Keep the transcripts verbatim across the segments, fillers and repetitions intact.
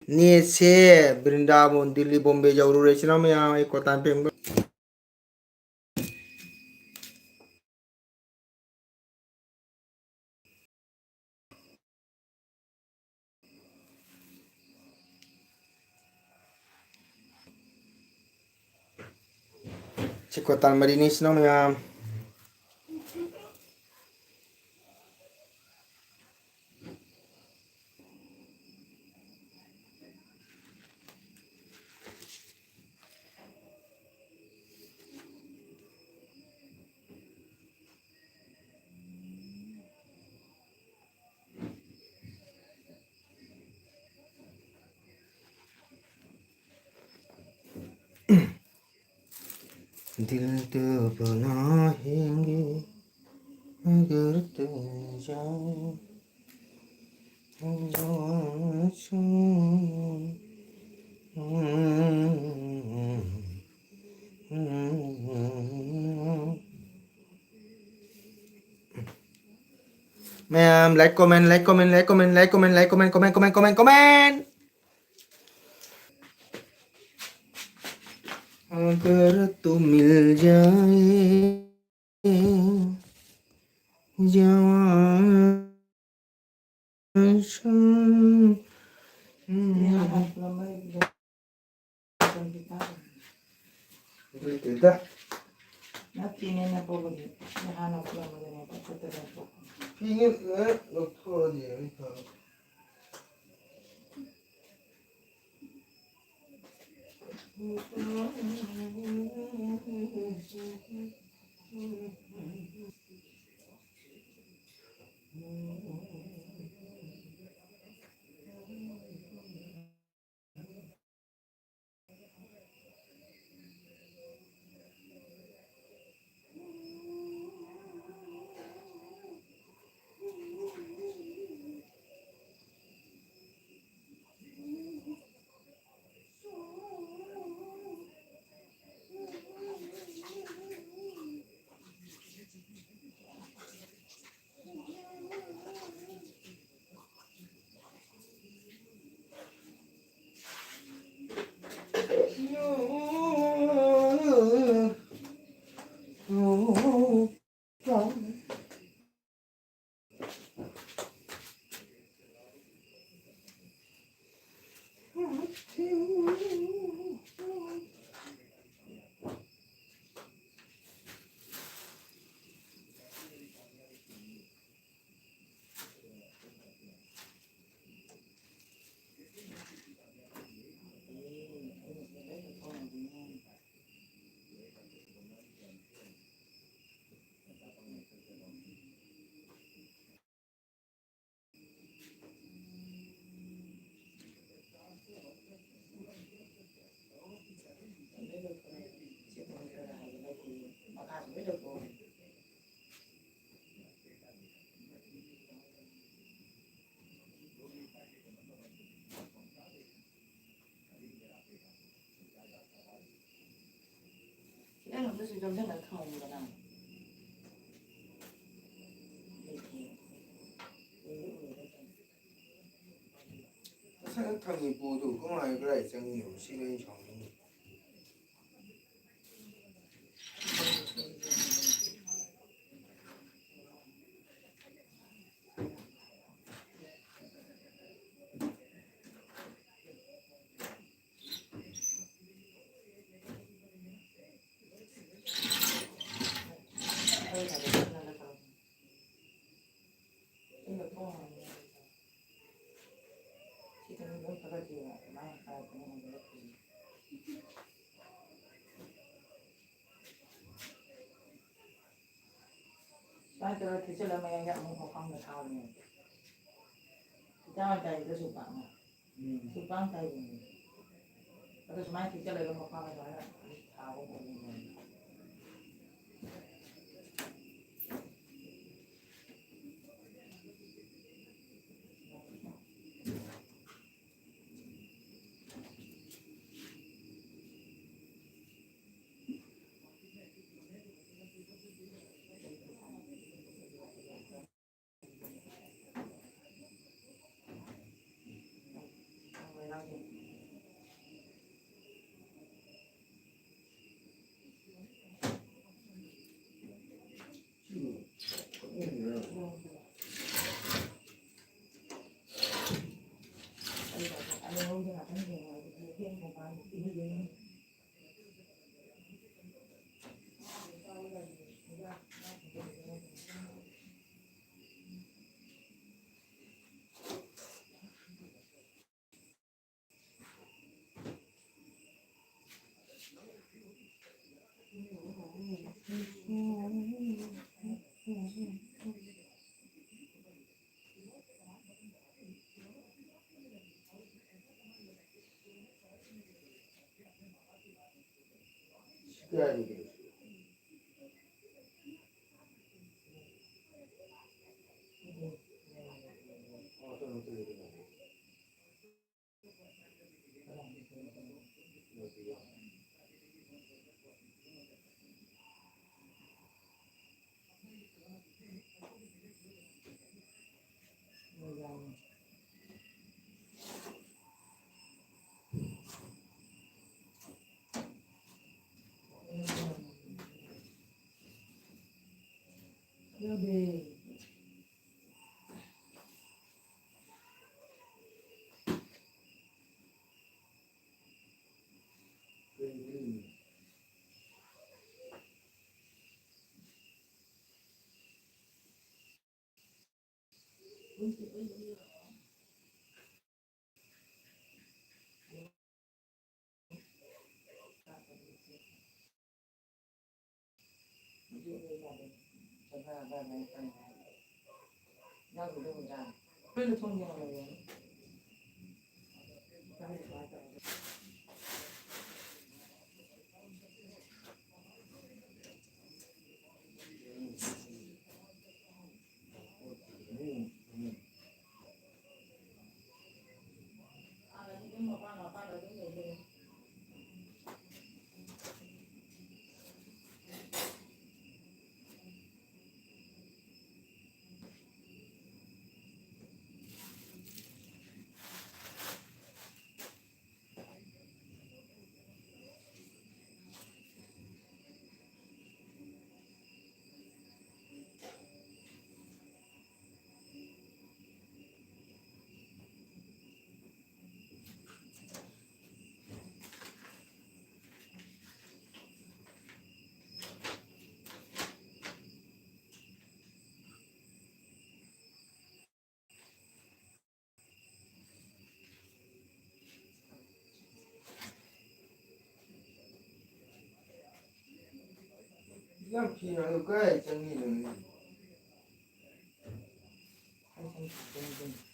ꯅꯦꯠꯁꯦ ꯕ꯭ꯔꯤꯟꯗꯥꯕꯣꯟ, ꯗꯤꯜꯂꯤ, ꯕꯣꯝꯕꯦ ꯌꯧꯔꯨꯔꯦ, ꯏꯆꯤꯟ ꯏꯅꯥꯎ ꯃꯌꯥꯝ꯫ ꯑꯩ ꯀꯣꯇꯥꯟ ꯐꯦꯡꯕ꯫ ꯁꯤ ꯀꯣꯇꯥꯟ ꯃꯔꯤꯅꯤ, ꯏꯆꯤꯟ ꯏꯅꯥꯎ ꯃꯌꯥꯝ꯫ दिल तो बनाएंगे अगर तुम जाओ, जाओ। ꯃꯌꯥꯝ, like, comment, like, comment, like, comment, like, comment, like, comment, comment, comment, comment, comment. अगर तू मिल जाए जवान। ꯅꯠꯇꯦꯅꯦ, ꯅꯄꯣꯛꯄꯗꯤ ꯅꯍꯥꯟ ꯅꯄꯣꯛꯂꯝꯕꯗꯅꯦ ꯄꯣꯛꯄꯗ ꯅꯄꯣꯛ꯫ ꯐꯤꯅꯦ ꯂꯧꯊꯣꯛꯑꯗꯤ ꯑꯩ ꯐꯕ꯫ ꯈꯤꯇꯪ ꯑꯝꯇꯁꯨ ꯌꯣꯝꯁꯤꯜꯂꯒ ꯊꯝꯃꯝꯃꯨꯗꯅ꯫ ꯃꯁꯛ ꯈꯪꯉꯤ ꯄꯣꯗꯨ ꯀꯃꯥꯏꯅ ꯀꯗꯥꯏ ꯆꯪꯉꯤꯅꯣ? ꯁꯤꯅ ꯑꯩꯅ ꯁꯥꯎꯅꯤꯡꯉꯤ꯫ ꯁꯨꯃꯥꯏꯅ ꯇꯧꯔ ꯊꯦꯠꯆꯜꯂ ꯃꯌꯥꯏꯗ ꯑꯃꯨꯛ ꯃꯈꯥꯡꯗ ꯊꯥꯕꯅꯦꯕ꯫ ꯏꯆꯥ ꯇꯥꯏꯗꯁꯨ ꯄꯥꯛꯅ꯫ ꯎꯝ꯫ ꯁꯨ ꯄꯥꯛ ꯇꯥꯏꯕꯅꯦ꯫ ꯑꯗꯣ ꯁꯨꯃꯥꯏꯅ ꯊꯦꯠꯆꯜꯂꯒ ꯃꯈꯥꯗ ꯁꯨꯃꯥꯏꯅ ꯊꯥꯕ ꯑꯣꯏꯕꯅꯦ꯫ ꯅꯪ ꯐꯤ ꯅꯪꯗꯣ ꯀꯥꯏ ꯆꯪꯉꯤꯅꯣ? ꯑꯩ ꯁꯨꯝ ꯆꯪꯉꯤ꯫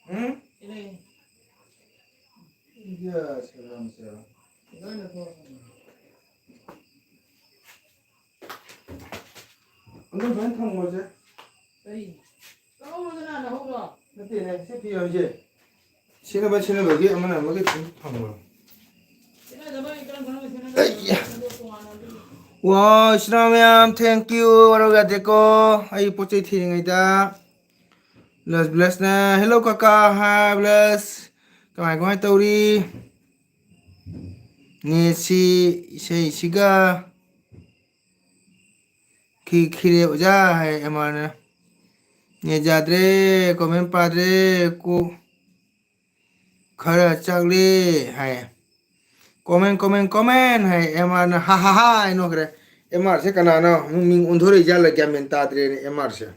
ꯎꯝ? ꯌꯥ, ꯁꯦꯔꯥꯟ ꯁꯦꯔꯥꯟ꯫ ꯑꯗꯨ ꯂꯣꯏ ꯊꯝꯈ꯭ꯔꯁꯦ꯫ ꯀꯔꯤ? ꯀꯛꯍꯧꯔꯣꯗꯅ ꯅꯍꯧꯔꯣ꯫ ꯅꯠꯇꯦꯅꯦ, ꯁꯤ ꯐꯤ ꯍꯧꯖꯤꯛ꯫ ꯁꯤꯟꯅꯕ ꯁꯤꯟꯅꯕꯒꯤ ꯑꯃꯅ ꯑꯃꯒꯤ ꯑꯗꯨꯝ ꯊꯝꯈ꯭ꯔꯣ꯫ ꯁꯤꯟꯅꯗꯕ ꯑꯩ ꯀꯔꯝ ꯀꯔꯝꯕ ꯁꯤꯟꯅꯗꯣꯏꯅꯣ? ꯑꯩꯌꯥ꯫ ꯈꯪꯗꯣꯛꯄ ꯋꯥꯅꯣ ꯑꯗꯨꯒꯤ꯫ ꯋꯥ, ꯏꯆꯤꯟ ꯏꯅꯥꯎ ꯃꯌꯥꯝ, thank you꯫ ꯋꯥꯔꯧ ꯌꯥꯗꯦꯀꯣ꯫ ꯑꯩ ꯄꯣꯠ ꯆꯩ ꯊꯤꯔꯤꯉꯩꯗ꯫ ꯕ꯭ꯂꯦꯁ, ꯕ꯭ꯂꯦꯁꯅ, "Hello ꯀꯀꯥ, hi ꯕ꯭ꯂꯦꯁ꯫ ꯀꯃꯥꯏ, ꯀꯃꯥꯏ ꯇꯧꯔꯤ? ꯅꯦꯠꯁꯤ ꯏꯁꯩꯁꯤꯒ ꯈꯤ-, ꯈꯤꯔꯦ ꯑꯣꯖꯥ", ꯍꯥꯏ ꯑꯦꯝ ꯑꯥꯔꯅ꯫ "ꯅꯦꯠ ꯌꯥꯗ꯭ꯔꯦ, ꯀꯣꯃꯦꯟ ꯄꯥꯗ꯭ꯔꯦ, ꯀꯣ-, ꯈꯔ ꯆꯥꯛꯂꯦ ꯍꯥꯏ꯫ Comment, comment, comment ꯍꯥꯏ꯫ ꯑꯦꯝ ꯑꯥꯔꯅ ꯍꯥ ꯍꯥ ꯍꯥ ꯍꯥꯏ ꯅꯣꯛꯈ꯭ꯔꯦ꯫ ꯑꯦꯝ ꯑꯥꯔꯁꯦ ꯀꯅꯥꯅꯣ? ꯑꯃꯨꯛ ꯃꯤꯡ ꯑꯣꯟꯊꯣꯔꯛꯏꯖꯥꯠꯂ? ꯒ꯭ꯌꯥꯟ ꯃꯦꯟ ꯇꯥꯗ꯭ꯔꯦꯅꯦ ꯑꯦꯝ ꯑꯥꯔꯁꯦ꯫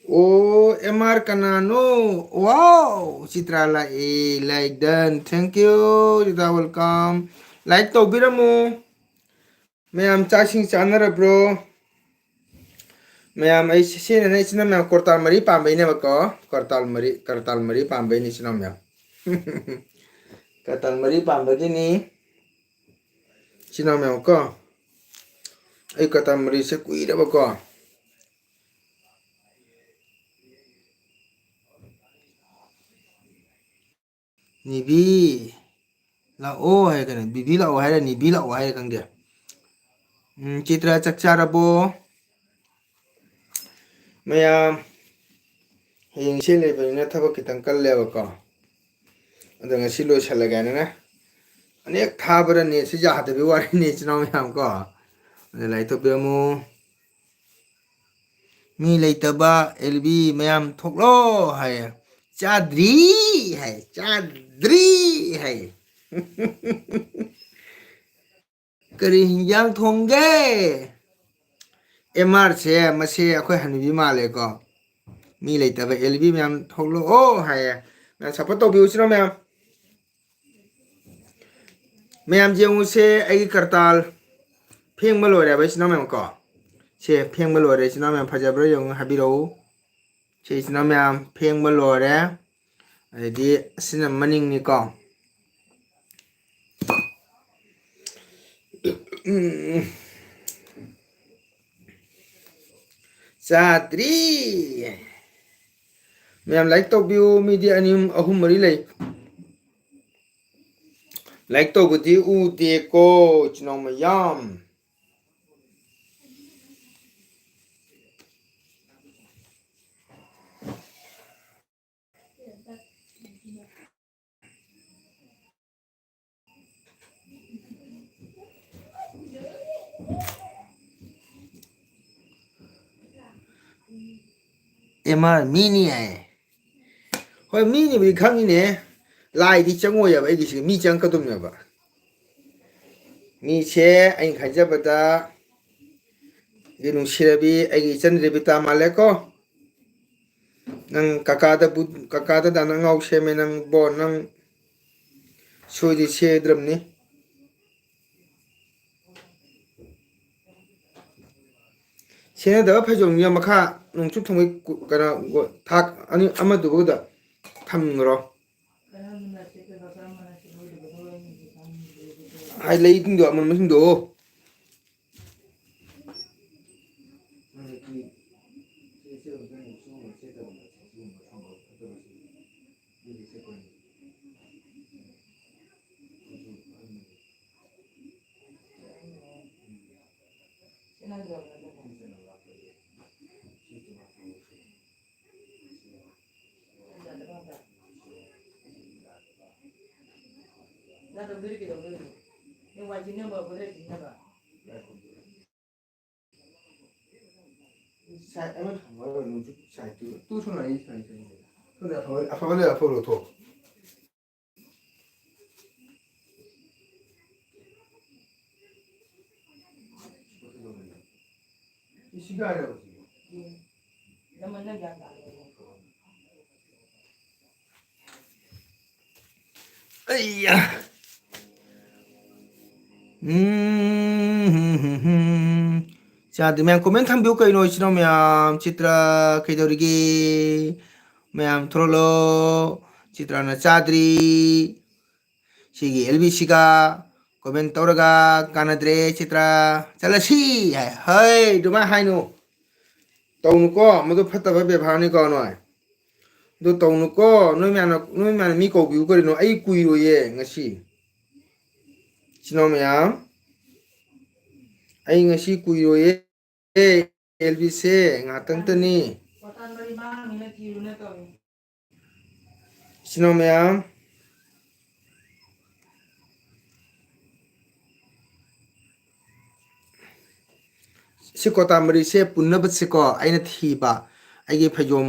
ꯑꯣ, ꯑꯦꯝ ꯑꯥꯔ ꯀꯅꯥꯅꯣ? Wow, ꯆꯤꯇ꯭ꯔꯥ ꯂꯥꯛꯑꯦ꯫ Like done. Thank you, Chitra, welcome. Like ꯇꯧꯕꯤꯔꯝꯃꯨ꯫ ꯃꯌꯥꯝ ꯆꯥꯛ ꯏꯁꯤꯡ ꯆꯥꯅꯔꯕ꯭ꯔꯣ? ꯃꯌꯥꯝ, ꯑꯩ ꯁꯤ-, ꯁꯤꯅꯅꯦ ꯏꯆꯤꯟ ꯏꯅꯥꯎ ꯃꯌꯥꯝ ꯀꯣꯔꯇꯥꯜ ꯃꯔꯤ ꯄꯥꯝꯕꯩꯅꯦꯕꯀꯣ꯫ ꯀꯣꯔꯇꯥꯜ ꯃꯔꯤ, ꯀꯣꯔꯇꯥꯜ ꯃꯔꯤ ꯄꯥꯝꯕꯩꯅꯤ ꯏꯆꯤꯟ ꯏꯅꯥꯎ ꯃꯌꯥꯝ꯫ ꯀꯣꯔꯇꯥꯜ ꯃꯔꯤ ꯄꯥꯝꯕꯒꯤꯅꯤ ꯏꯆꯤꯟ ꯏꯅꯥꯎ ꯃꯌꯥꯝ ꯀꯣ꯫ ꯑꯩ ꯀꯣꯔꯇꯥꯜ ꯃꯔꯤꯁꯦ ꯀꯨꯏꯔꯦꯕꯀꯣ꯫ ꯅꯤꯕꯤ ꯂꯥꯛꯑꯣ ꯍꯥꯏꯔ ꯀꯩꯅꯣ? ꯕꯤꯕꯤ ꯂꯥꯛꯑꯣ ꯍꯥꯏꯔ ꯅꯤꯕꯤ ꯂꯥꯛꯑꯣ ꯍꯥꯏꯔ ꯈꯪꯗꯦ꯫ ꯎꯝ, ꯆꯤꯇ꯭ꯔ ꯆꯥꯛ ꯆꯥꯔꯕꯣ? ꯃꯌꯥꯝ, ꯍꯌꯦꯡ ꯏꯁꯩ ꯂꯩꯕꯅꯤꯅ ꯊꯕꯛ ꯈꯤꯇꯪ ꯀꯜꯂꯦꯕꯀꯣ꯫ ꯑꯗꯣ ꯉꯁꯤ ꯂꯣꯏꯁꯜꯂꯒꯦ ꯍꯥꯏꯅꯅꯦ꯫ ꯑꯅꯦꯛ ꯊꯥꯕꯗ ꯅꯦꯠꯁꯤ ꯌꯥꯗꯕꯒꯤ ꯋꯥꯔꯤꯅꯤ ꯏꯆꯤꯟ ꯏꯅꯥꯎ ꯃꯌꯥꯝ ꯀꯣ꯫ ꯑꯗ ꯂꯥꯏꯔꯤꯛ ꯇꯧꯕꯤꯔꯝꯃꯨ꯫ ꯃꯤ ꯂꯩꯇꯕ ꯑꯦꯜ ꯕꯤ ꯃꯌꯥꯝ ꯊꯣꯛꯂꯣ ꯍꯥꯏꯌꯦ꯫ ꯆꯥꯗ꯭ꯔꯤ ꯍꯥꯏ, ꯆꯥꯗ꯭ꯔꯤ ꯍꯥꯏ꯫ ꯀꯔꯤ ꯍꯤꯟꯖꯥꯡ ꯊꯣꯡꯒꯦ? ꯑꯦꯝ ꯑꯥꯔꯁꯦ ꯃꯁꯦ ꯑꯩꯈꯣꯏ ꯍꯅꯨꯕꯤ ꯃꯥꯜꯂꯦꯀꯣ꯫ ꯃꯤ ꯂꯩꯇꯕ ꯑꯦꯜ ꯕꯤ ꯃꯌꯥꯝ ꯊꯣꯛꯂꯛꯑꯣ ꯍꯥꯏꯌꯦ꯫ ꯃꯌꯥꯝ support ꯇꯧꯕꯤꯌꯨ ꯏꯆꯤꯟ ꯏꯅꯥꯎ ꯃꯌꯥꯝ꯫ ꯃꯌꯥꯝ ꯌꯦꯡꯉꯨꯁꯦ ꯑꯩꯒꯤ ꯀꯔꯇꯥꯜ ꯐꯦꯡꯕ ꯂꯣꯏꯔꯦ ꯍꯥꯏꯕ ꯏꯆꯤꯟ ꯏꯅꯥꯎ ꯃꯌꯥꯝ ꯀꯣ꯫ ꯁꯦ ꯐꯦꯡꯕ ꯂꯣꯏꯔꯦ ꯏꯆꯤꯟ ꯏꯅꯥꯎ ꯃꯌꯥꯝ ꯐꯖꯕ꯭ꯔꯥ ꯌꯦꯡꯉꯨ ꯍꯥꯏꯕꯤꯔꯛꯎ꯫ ꯁꯦ ꯏꯆꯤꯟ ꯏꯅꯥꯎ ꯃꯌꯥꯝ ꯐꯦꯡꯕ ꯂꯣꯏꯔꯦ꯫ ꯑꯗꯩꯗꯤ ꯑꯁꯤꯅ ꯃꯅꯤꯡꯅꯤꯀꯣ꯫ ꯎꯝ꯫ ꯆꯥꯗ꯭ꯔꯤ꯫ ꯃꯌꯥꯝ like ꯇꯧꯕꯤꯌꯨ꯫ ꯃꯤꯗꯤ ꯑꯅꯤ, ꯑꯍꯨꯝ, ꯃꯔꯤ ꯂꯩ꯫ Like ꯇꯧꯕꯗꯤ ꯎꯗꯦꯀꯣ, ꯏꯆꯤꯟ ꯏꯅꯥꯎ ꯃꯌꯥꯝ꯫ ꯑꯦꯝ ꯑꯥꯔ ꯃꯤꯅꯤ ꯍꯥꯏ꯫ ꯃꯤꯅꯤꯕꯨꯗꯤ ꯈꯪꯉꯤꯅꯦ, ꯂꯥꯏꯗꯤ ꯆꯪꯉꯣꯏꯑꯕ ꯑꯩꯒꯤꯁꯦ, ꯃꯤ ꯆꯪꯉꯛꯀꯗꯣꯏꯅꯦꯕ꯫ ꯃꯤꯁꯦ ꯑꯩꯅ ꯈꯟꯖꯕꯗ, ꯒꯤ ꯅꯨꯡꯁꯤꯔꯕꯤ, ꯑꯩꯒꯤ ꯏꯆꯟ ꯔꯦꯕꯤꯇꯥ ꯃꯥꯜꯂꯦꯀꯣ꯫ ꯅꯪ ꯀꯀꯥꯗ ꯕꯨ-, ꯀꯀꯥꯗ ꯗꯥ ꯅꯪ ꯉꯥꯎ ꯁꯦꯝꯃꯦ ꯅꯪꯕꯣ, ꯅꯪ ꯁꯣꯏꯗꯤ ꯁꯦꯗ꯭ꯔꯝꯅꯤ꯫ ꯁꯦꯟꯅꯗꯕ ꯐꯩꯖꯣꯝꯒꯤ ꯃꯈꯥ ꯅꯣꯡꯆꯨꯞ ꯊꯪꯕꯒꯤ ꯀꯨ-, ꯀꯩꯅꯣ, ꯒꯣ-, ꯊꯥꯛ ꯑꯅꯤ ꯑꯃꯗꯨꯒ ꯊꯝꯈ꯭ꯔꯣ꯫ ꯍꯥꯏ, ꯂꯩꯁꯤꯡꯗꯣ, ꯑꯃꯟꯕꯁꯤꯡꯗꯣ꯫ ꯁꯥꯏꯠ ꯑꯃ ꯊꯝꯃꯒ ꯑꯗꯨꯝ ꯁꯥꯏꯠꯇꯨ ꯇꯨ ꯁꯣꯝ ꯂꯥꯏꯟ ꯁꯥꯏꯠ ꯁꯥꯏꯠ ꯁꯥꯏꯠ꯫ ꯁꯣꯝꯗ ꯑꯐꯕ, ꯑꯐꯕ ꯂꯩꯔ ꯑꯐꯕ ꯂꯧꯊꯣꯛ꯫ ꯁꯤ ꯀꯥꯏꯗ ꯂꯧꯊꯣꯛ? ꯑꯩꯌꯥ꯫ ꯎꯝ, ꯍꯨꯝ, ꯍꯨꯝ, ꯍꯨꯝ꯫ ꯆꯥꯗ꯭ꯔꯤ ꯃꯌꯥꯝ comment ꯊꯝꯕꯤꯌꯨ ꯀꯩꯅꯣ, ꯏꯆꯤꯟ ꯏꯅꯥꯎ ꯃꯌꯥꯝ꯫ ꯆꯤꯇ꯭ꯔ ꯀꯩꯗꯧꯔꯤꯒꯦ? ꯃꯌꯥꯝ ꯊꯣꯛꯂꯛꯂꯣ꯫ ꯆꯤꯇ꯭ꯔꯅ ꯆꯥꯗ꯭ꯔꯤ꯫ ꯁꯤꯒꯤ ꯑꯦꯜ ꯕꯤ ꯁꯤꯒ comment ꯇꯧꯔꯒ ꯀꯥꯟꯅꯗ꯭ꯔꯦ, ꯆꯤꯇ꯭ꯔ꯫ ꯆꯠꯂꯁꯤ ꯍꯥꯏ꯫ ꯍꯩ, ꯑꯗꯨꯃꯥꯏꯅ ꯍꯥꯏꯅꯨ꯫ ꯇꯧꯅꯨꯀꯣ, ꯃꯗꯨ ꯐꯠꯇꯕ ꯕꯦꯕꯥꯔꯅꯤꯀꯣ ꯅꯣꯏ꯫ ꯑꯗꯨ ꯇꯧꯅꯨꯀꯣ, ꯅꯣꯏ ꯃꯌꯥꯝꯅ, ꯅꯣꯏ ꯃꯌꯥꯝꯅ ꯃꯤ ꯀꯧꯕꯤꯌꯨ ꯀꯔꯤꯅꯣ? ꯑꯩ ꯀꯨꯏꯔꯣꯏꯌꯦ ꯉꯁꯤ꯫ ꯏꯆꯤꯟ ꯏꯅꯥꯎ ꯃꯌꯥꯝ, ꯑꯩ ꯉꯁꯤ ꯀꯨꯏꯔꯣꯏꯌꯦ꯫ ꯑꯦꯜ ꯕꯤꯁꯦ ꯉꯥꯏꯍꯥꯛꯇꯪꯇꯅꯤ꯫ ꯏꯆꯤꯟ ꯏꯅꯥꯎ ꯃꯌꯥꯝ, ꯁꯤ ꯀꯣꯇꯥ ꯃꯔꯤꯁꯦ ꯄꯨꯟꯅꯕꯁꯦꯀꯣ, ꯑꯩꯅ ꯊꯤꯕ, ꯑꯩꯒꯤ ꯐꯩꯖꯣꯝ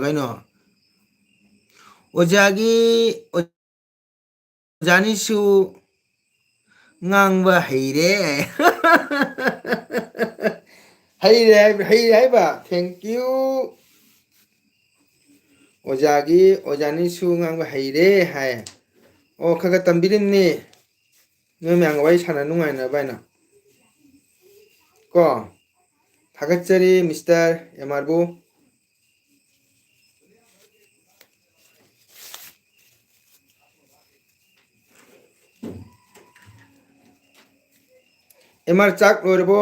ꯀꯩꯅꯣ? ꯑꯣꯖꯥꯒꯤ, ꯑꯣꯖꯥꯅꯤꯁꯨ ꯉꯥꯡꯕ ꯍꯩꯔꯦ꯫ ꯍꯩꯔꯦ ꯍꯥꯏꯕ, ꯍꯩꯔꯦ ꯍꯥꯏꯕ꯫ Thank you꯫ ꯑꯣꯖꯥꯒꯤ, ꯑꯣꯖꯥꯅꯤꯁꯨ ꯉꯥꯡꯕ ꯍꯩꯔꯦ ꯍꯥꯏ꯫ ꯑꯣ, ꯈꯔ ꯈꯔ ꯇꯝꯕꯤꯔꯤꯝꯅꯤ꯫ ꯅꯣꯏ ꯃꯌꯥꯝꯒ ꯋꯥꯔꯤ ꯁꯥꯟꯅ ꯅꯨꯡꯉꯥꯏꯅꯕ ꯍꯥꯏꯅ꯫ ꯀꯣ? ꯊꯥꯒꯠꯆꯔꯤ, ꯃꯤꯁꯇꯔ ꯑꯦꯝ ꯑꯥꯔꯕꯨ꯫ ꯑꯦꯝ ꯑꯥꯔ, ꯆꯥꯛ ꯂꯣꯏꯔꯕꯣ?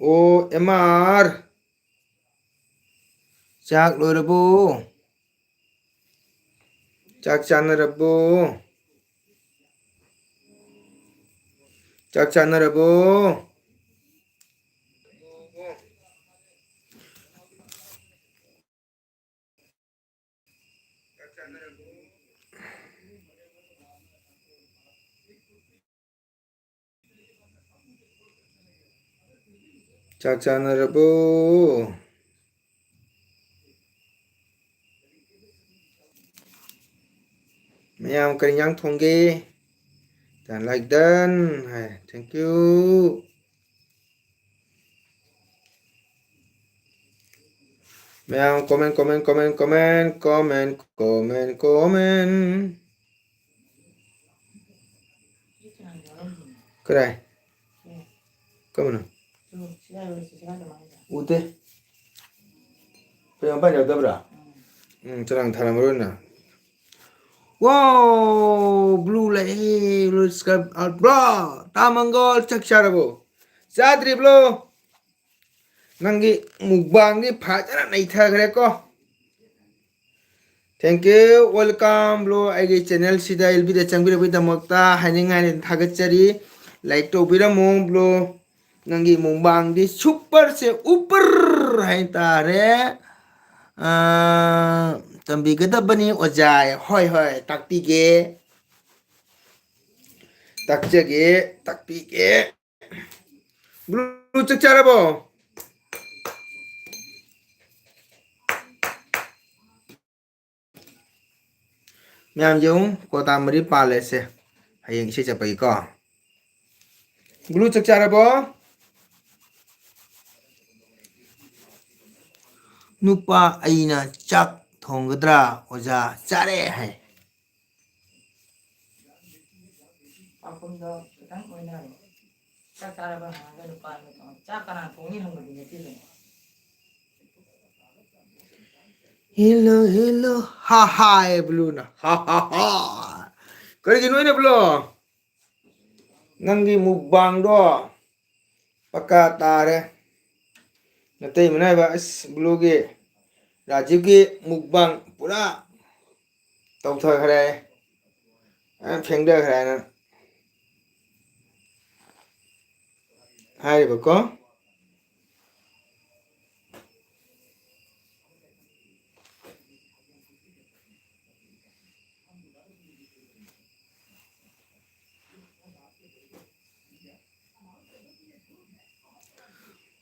ꯑꯣ, ꯑꯦꯝ ꯑꯥꯔ꯫ ꯆꯥꯛ ꯂꯣꯏꯔꯕꯣ? ꯆꯥꯛ ꯆꯥꯅꯔꯕꯣ? ꯆꯥꯛ ꯆꯥꯅꯔꯕꯣ? ꯆꯥꯛ ꯆꯥꯅꯔꯕꯣ? ꯃꯌꯥꯝ ꯀꯔꯤ ꯏꯟꯖꯥꯡ ꯊꯣꯡꯒꯦ? Done, like done high. Thank you꯫ ꯃꯌꯥꯝ comment, comment, comment, comment, comment, comment, comment꯫ ꯀꯗꯥꯏ? ꯀꯔꯝꯕꯅꯣ? ꯎꯗꯦ꯫ ꯄꯩꯁꯥ ꯄꯥꯏꯅꯗꯕ꯭ꯔꯥ? ꯎꯝ, ꯆꯔꯥꯡ ꯊꯥꯔꯝꯃꯔꯣꯏꯅ꯫ Wow, blue ꯂꯩ, blue sky, bro, ꯇꯥ ꯃꯪꯒꯣꯜ, ꯆꯥꯛ ꯆꯥꯔꯕꯣ? ꯆꯥꯗ꯭ꯔꯤꯕ꯭ꯔꯣ? ꯅꯪꯒꯤ ꯃꯨꯛꯕꯥꯡꯗꯤ ꯐꯖꯅ ꯅꯩꯊꯈ꯭ꯔꯦꯀꯣ꯫ Thank you, welcome, bro꯫ ꯑꯩꯒꯤ channelꯁꯤꯗ, ꯑꯦꯜ ꯕꯤꯗ ꯆꯪꯕꯤꯔꯛꯄꯒꯤꯗꯃꯛꯇ ꯍꯥꯏꯅꯤꯡꯉꯥꯏ ꯊꯥꯒꯠꯆꯔꯤ꯫ Like ꯇꯧꯕꯤꯔꯝꯃꯣ, bro꯫ ꯅꯪꯒꯤ ꯃꯨꯛꯕꯥꯡꯗꯤ superꯁꯦ ꯎꯄꯔ ꯍꯥꯏꯇꯥꯔꯦ꯫ ꯑꯥ, ꯇꯝꯕꯤꯒꯗꯕꯅꯤ ꯑꯣꯖꯥ꯫ ꯍꯣꯏ, ꯍꯣꯏ, ꯇꯥꯛꯄꯤꯒꯦ꯫ ꯇꯥꯛꯆꯒꯦ, ꯇꯥꯛꯄꯤꯒꯦ꯫ Blue, ꯆꯥꯛ ꯆꯥꯔꯕꯣ? ꯃꯌꯥꯝ ꯌꯦꯡꯉꯨ, ꯀꯣꯇꯥ ꯃꯔꯤ ꯄꯥꯜꯂꯦꯁꯦ꯫ ꯍꯌꯦꯡ ꯏꯁꯩ ꯆꯠꯄꯒꯤꯀꯣ꯫ ꯒꯨꯂꯨ ꯆꯥꯛ ꯆꯥꯔꯕꯣ? ꯅꯨꯄꯥ ꯑꯩꯅ ꯆꯥꯛ ꯊꯣꯡꯒꯗ꯭ꯔꯥ ꯑꯣꯖꯥ? ꯆꯥꯔꯦ ꯍꯥꯏ꯫ ꯄꯥꯎꯈꯨꯝꯗꯣ ꯈꯤꯇꯪ ꯑꯣꯏꯅ ꯆꯥꯛ ꯆꯥꯔꯕ ꯍꯪꯉꯒ ꯅꯨꯄꯥ ꯑꯃ ꯊꯣꯡ-, ꯆꯥꯛ ꯀꯅꯥ ꯊꯣꯡꯅꯤ ꯍꯪꯕꯗꯤ ꯅꯠꯇꯦꯗꯅ꯫ ꯍꯦꯜꯂꯣ, ꯍꯦꯜꯂꯣ, ꯍꯥ ꯍꯥ, ꯑꯦ ꯕ꯭ꯂꯨꯅ, ꯍꯥ ꯍꯥ ꯍꯥ꯫ ꯀꯔꯤꯒꯤꯅꯣ ꯑꯩꯅ ꯕ꯭ꯂꯨ? ꯅꯪꯒꯤ ꯃꯨꯛꯕꯥꯡꯗꯣ ꯄꯀꯥ ꯇꯥꯔꯦ꯫ ꯅꯇꯩꯃꯅ ꯍꯥꯏꯕ, ꯑꯁ, ꯕ꯭ꯂꯨꯒꯤ, ꯔꯥꯖꯤꯕꯀꯤ ꯃꯨꯛꯕꯥꯡ ꯄꯨꯔꯥ ꯇꯧꯊꯈ꯭ꯔꯦ, ꯑ, ꯐꯦꯡꯊꯈ꯭ꯔꯦ ꯍꯥꯏꯅ ꯍꯥꯏꯔꯤꯕꯀꯣ꯫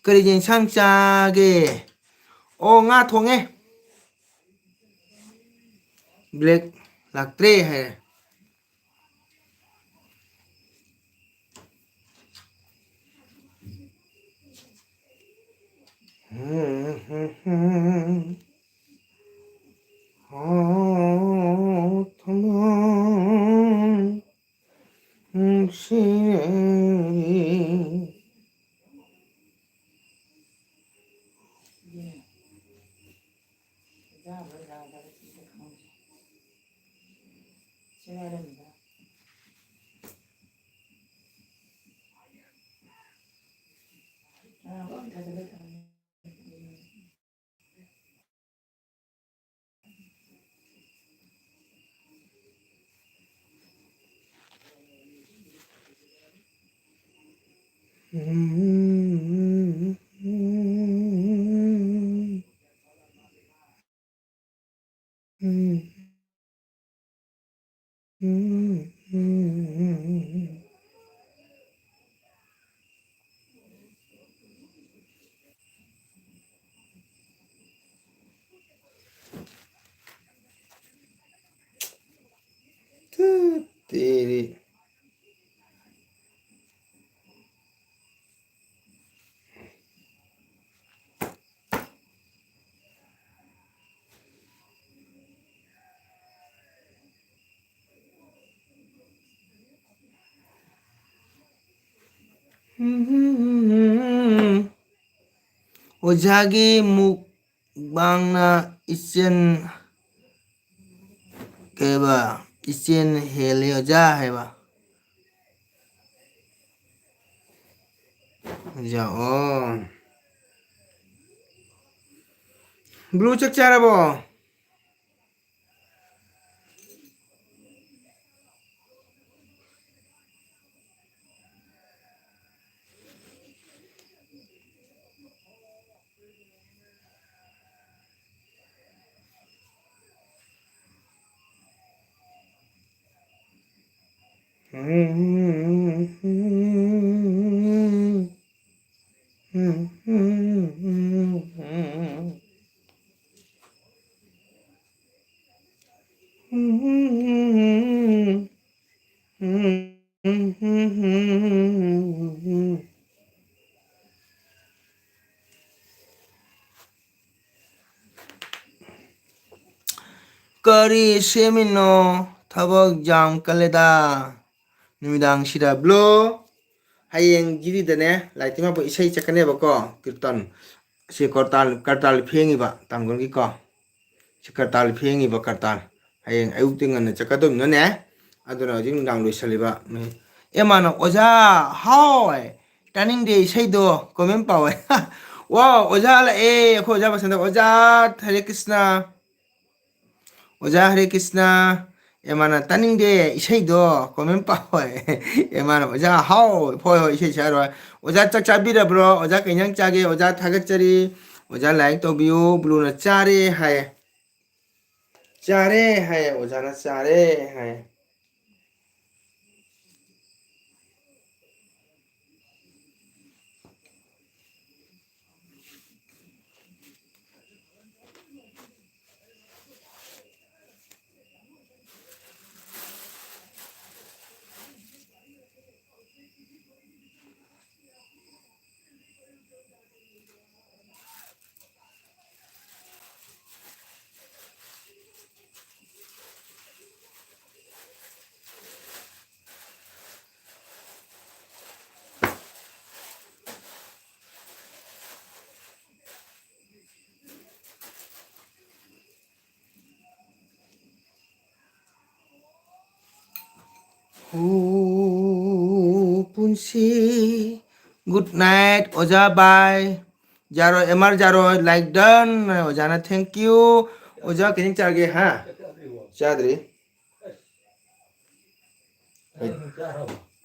ꯀꯔꯤꯒꯤ ꯏꯟꯁꯥꯡ ꯆꯥꯒꯦ? ꯑꯣ, ꯉꯥ ꯊꯣꯡꯉꯦ꯫ ꯕ꯭ꯂꯦꯛ ꯂꯥꯛꯇ꯭ꯔꯦ ꯍꯥꯏꯔꯦ꯫ ꯇꯨ ꯇꯦꯔꯤ꯫ ꯑꯣꯖꯥꯒꯤ ꯃꯨꯛꯕꯥꯡꯅ ꯏꯆꯦꯟ, ꯀꯩꯕ, ꯏꯆꯦꯟ ꯍꯦꯜꯂꯤ ꯑꯣꯖꯥ ꯍꯥꯏꯕ꯫ ꯑꯣꯖꯥ, ꯑꯣ꯫ ꯕ꯭ꯂꯨ ꯆꯥꯛ ꯆꯥꯔꯕꯣ? ꯀꯔꯤ ꯁꯦꯝꯃꯤꯅꯣ? ꯊꯕꯛ ꯌꯥꯝ ꯀꯜꯂꯦꯗ꯫ ꯅꯨꯃꯤꯗꯥꯡꯁꯤꯗ ꯕ꯭ꯂꯣ꯫ ꯍꯌꯦꯡ ꯒꯤꯔꯤꯗꯅꯦ ꯂꯥꯏꯇꯤꯃꯥꯄ ꯏꯁꯩ ꯆꯠꯀꯅꯦꯕꯀꯣ, ꯀꯤꯔꯇꯟ꯫ ꯁꯤ ꯀꯔꯇꯥꯜ, ꯀꯔꯇꯥꯜ ꯐꯦꯡꯉꯤꯕ ꯇꯥꯡꯒꯣꯜꯒꯤꯀꯣ꯫ ꯁꯤ ꯀꯔꯇꯥꯜ ꯐꯦꯡꯉꯤꯕ ꯀꯔꯇꯥꯜ꯫ ꯍꯌꯦꯡ ꯑꯌꯨꯛꯇꯤ ꯉꯟꯅ ꯆꯠꯀꯗꯧꯅꯤꯅꯅꯦ꯫ ꯑꯗꯨꯅ ꯍꯧꯖꯤꯛ ꯅꯨꯡꯗꯥꯡ ꯂꯣꯏꯁꯜꯂꯤꯕ꯫ ꯃꯤ-, ꯑꯦ, ꯃꯥꯅ, "ꯑꯣꯖꯥ, ꯍꯥꯎ, ꯇꯥꯅꯤꯡꯗꯦ ꯏꯁꯩꯗꯣ, comment ꯄꯥꯎ"꯫ ꯋꯥ, ꯑꯣꯖꯥ ꯂꯥꯛꯑꯦ, ꯑꯩꯈꯣꯏ ꯑꯣꯖꯥ ꯃꯁꯟꯗ꯫ ꯑꯣꯖꯥ ꯍꯔꯦ ꯀ꯭ꯔꯤꯁꯅ꯫ ꯑꯣꯖꯥ ꯍꯔꯦ ꯀ꯭ꯔꯤꯁꯅ꯫ ꯑꯦ, ꯃꯥꯅ, "ꯇꯥꯅꯤꯡꯗꯦ ꯏꯁꯩꯗꯣ, comment ꯄꯥꯎ"꯫ ꯑꯦ, ꯃꯥꯅ, "ꯑꯣꯖꯥ, ꯍꯥꯎ, ꯍꯣꯏ, ꯍꯣꯏ, ꯏꯁꯩ ꯁꯛꯑꯔꯣꯏ꯫ ꯑꯣꯖꯥ, ꯆꯥꯛ ꯆꯥꯕꯤꯔꯕ꯭ꯔꯣ? ꯑꯣꯖꯥ, ꯀꯩ ꯏꯟꯖꯥꯡ ꯆꯥꯒꯦ? ꯑꯣꯖꯥ, ꯊꯥꯒꯠꯆꯔꯤ꯫ ꯑꯣꯖꯥ, like ꯇꯧꯕꯤꯌꯨ"꯫ ꯕ꯭ꯂꯨꯅ, "ꯆꯥꯔꯦ" ꯍꯥꯏꯌꯦ꯫ "ꯆꯥꯔꯦ" ꯍꯥꯏꯌꯦ꯫ ꯑꯣꯖꯥꯅ "ꯆꯥꯔꯦ" ꯍꯥꯏꯌꯦ꯫ ꯄꯨꯟꯁꯤ꯫ Good night ꯑꯣꯖꯥ, bye꯫ Jaroi, M R Jaroi, like done꯫ ꯑꯣꯖꯥꯅ thank you꯫ ꯑꯣꯖꯥ, ꯀꯩ ꯏꯟꯖꯥꯡ ꯆꯥꯔꯒꯦ? ꯍꯥ? ꯆꯥꯗ꯭ꯔꯤ꯫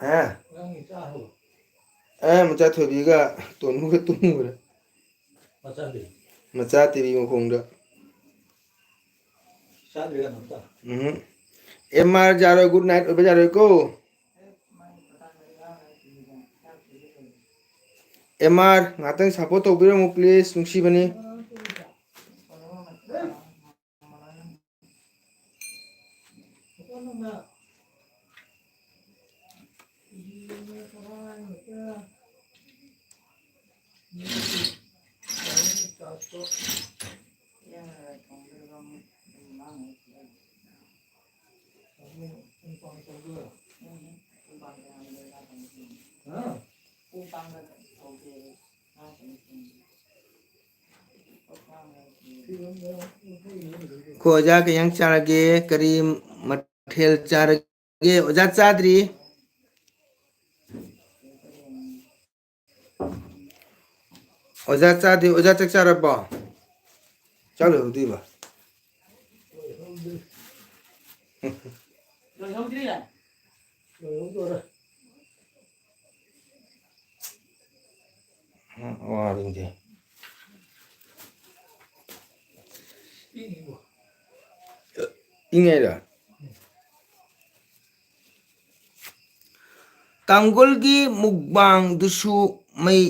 ꯍꯥ? ꯑꯦ, ꯃꯆꯥ ꯊꯣꯏꯕꯤꯒ ꯇꯣꯟꯕꯒ ꯇꯨꯝꯃꯨꯔꯦ꯫ ꯃꯆꯥ ꯇꯤꯚꯤ ꯃꯈꯣꯡꯗ꯫ ꯎꯝ꯫ ꯑꯦꯝ ꯑꯥꯔ ꯖꯥꯔꯣꯏ, good night ꯑꯣꯏꯕ ꯌꯥꯔꯣꯏꯀꯣ꯫ ꯑꯦꯝ ꯑꯥꯔ, ꯉꯥꯛꯇꯪ support ꯇꯧꯕꯤꯔꯝꯃꯨ, please, ꯅꯨꯡꯁꯤꯕꯅꯤ꯫ ꯑꯩꯈꯣꯏ ꯑꯣꯖꯥ ꯀꯩ ꯏꯟꯖꯥꯡ ꯆꯥꯔꯒꯦ? ꯀꯔꯤ ꯃꯊꯦꯜ ꯆꯥꯔꯒꯦ? ꯑꯣꯖꯥ ꯆꯥꯗ꯭ꯔꯤ꯫ ꯑꯣꯖꯥ ꯆꯥꯗ꯭ꯔꯤ꯫ ꯑꯣꯖꯥ ꯆꯥꯛ ꯆꯥꯔꯕꯣ? ꯆꯥꯛ ꯂꯣꯏꯍꯧꯗ꯭ꯔꯤꯕ? ꯂꯣꯏꯍꯧꯗ꯭ꯔꯤ꯫ ꯂꯣꯏꯍꯧꯗꯣꯔꯦ꯫ ꯎꯝ, ꯋꯥꯔꯤꯗꯤ꯫ ꯏꯪꯉꯤꯕꯣ? ꯏꯪꯉꯦꯔ? ꯇꯥꯡꯒꯣꯜꯒꯤ ꯃꯨꯛꯕꯥꯡꯗꯨꯁꯨ ꯃꯩ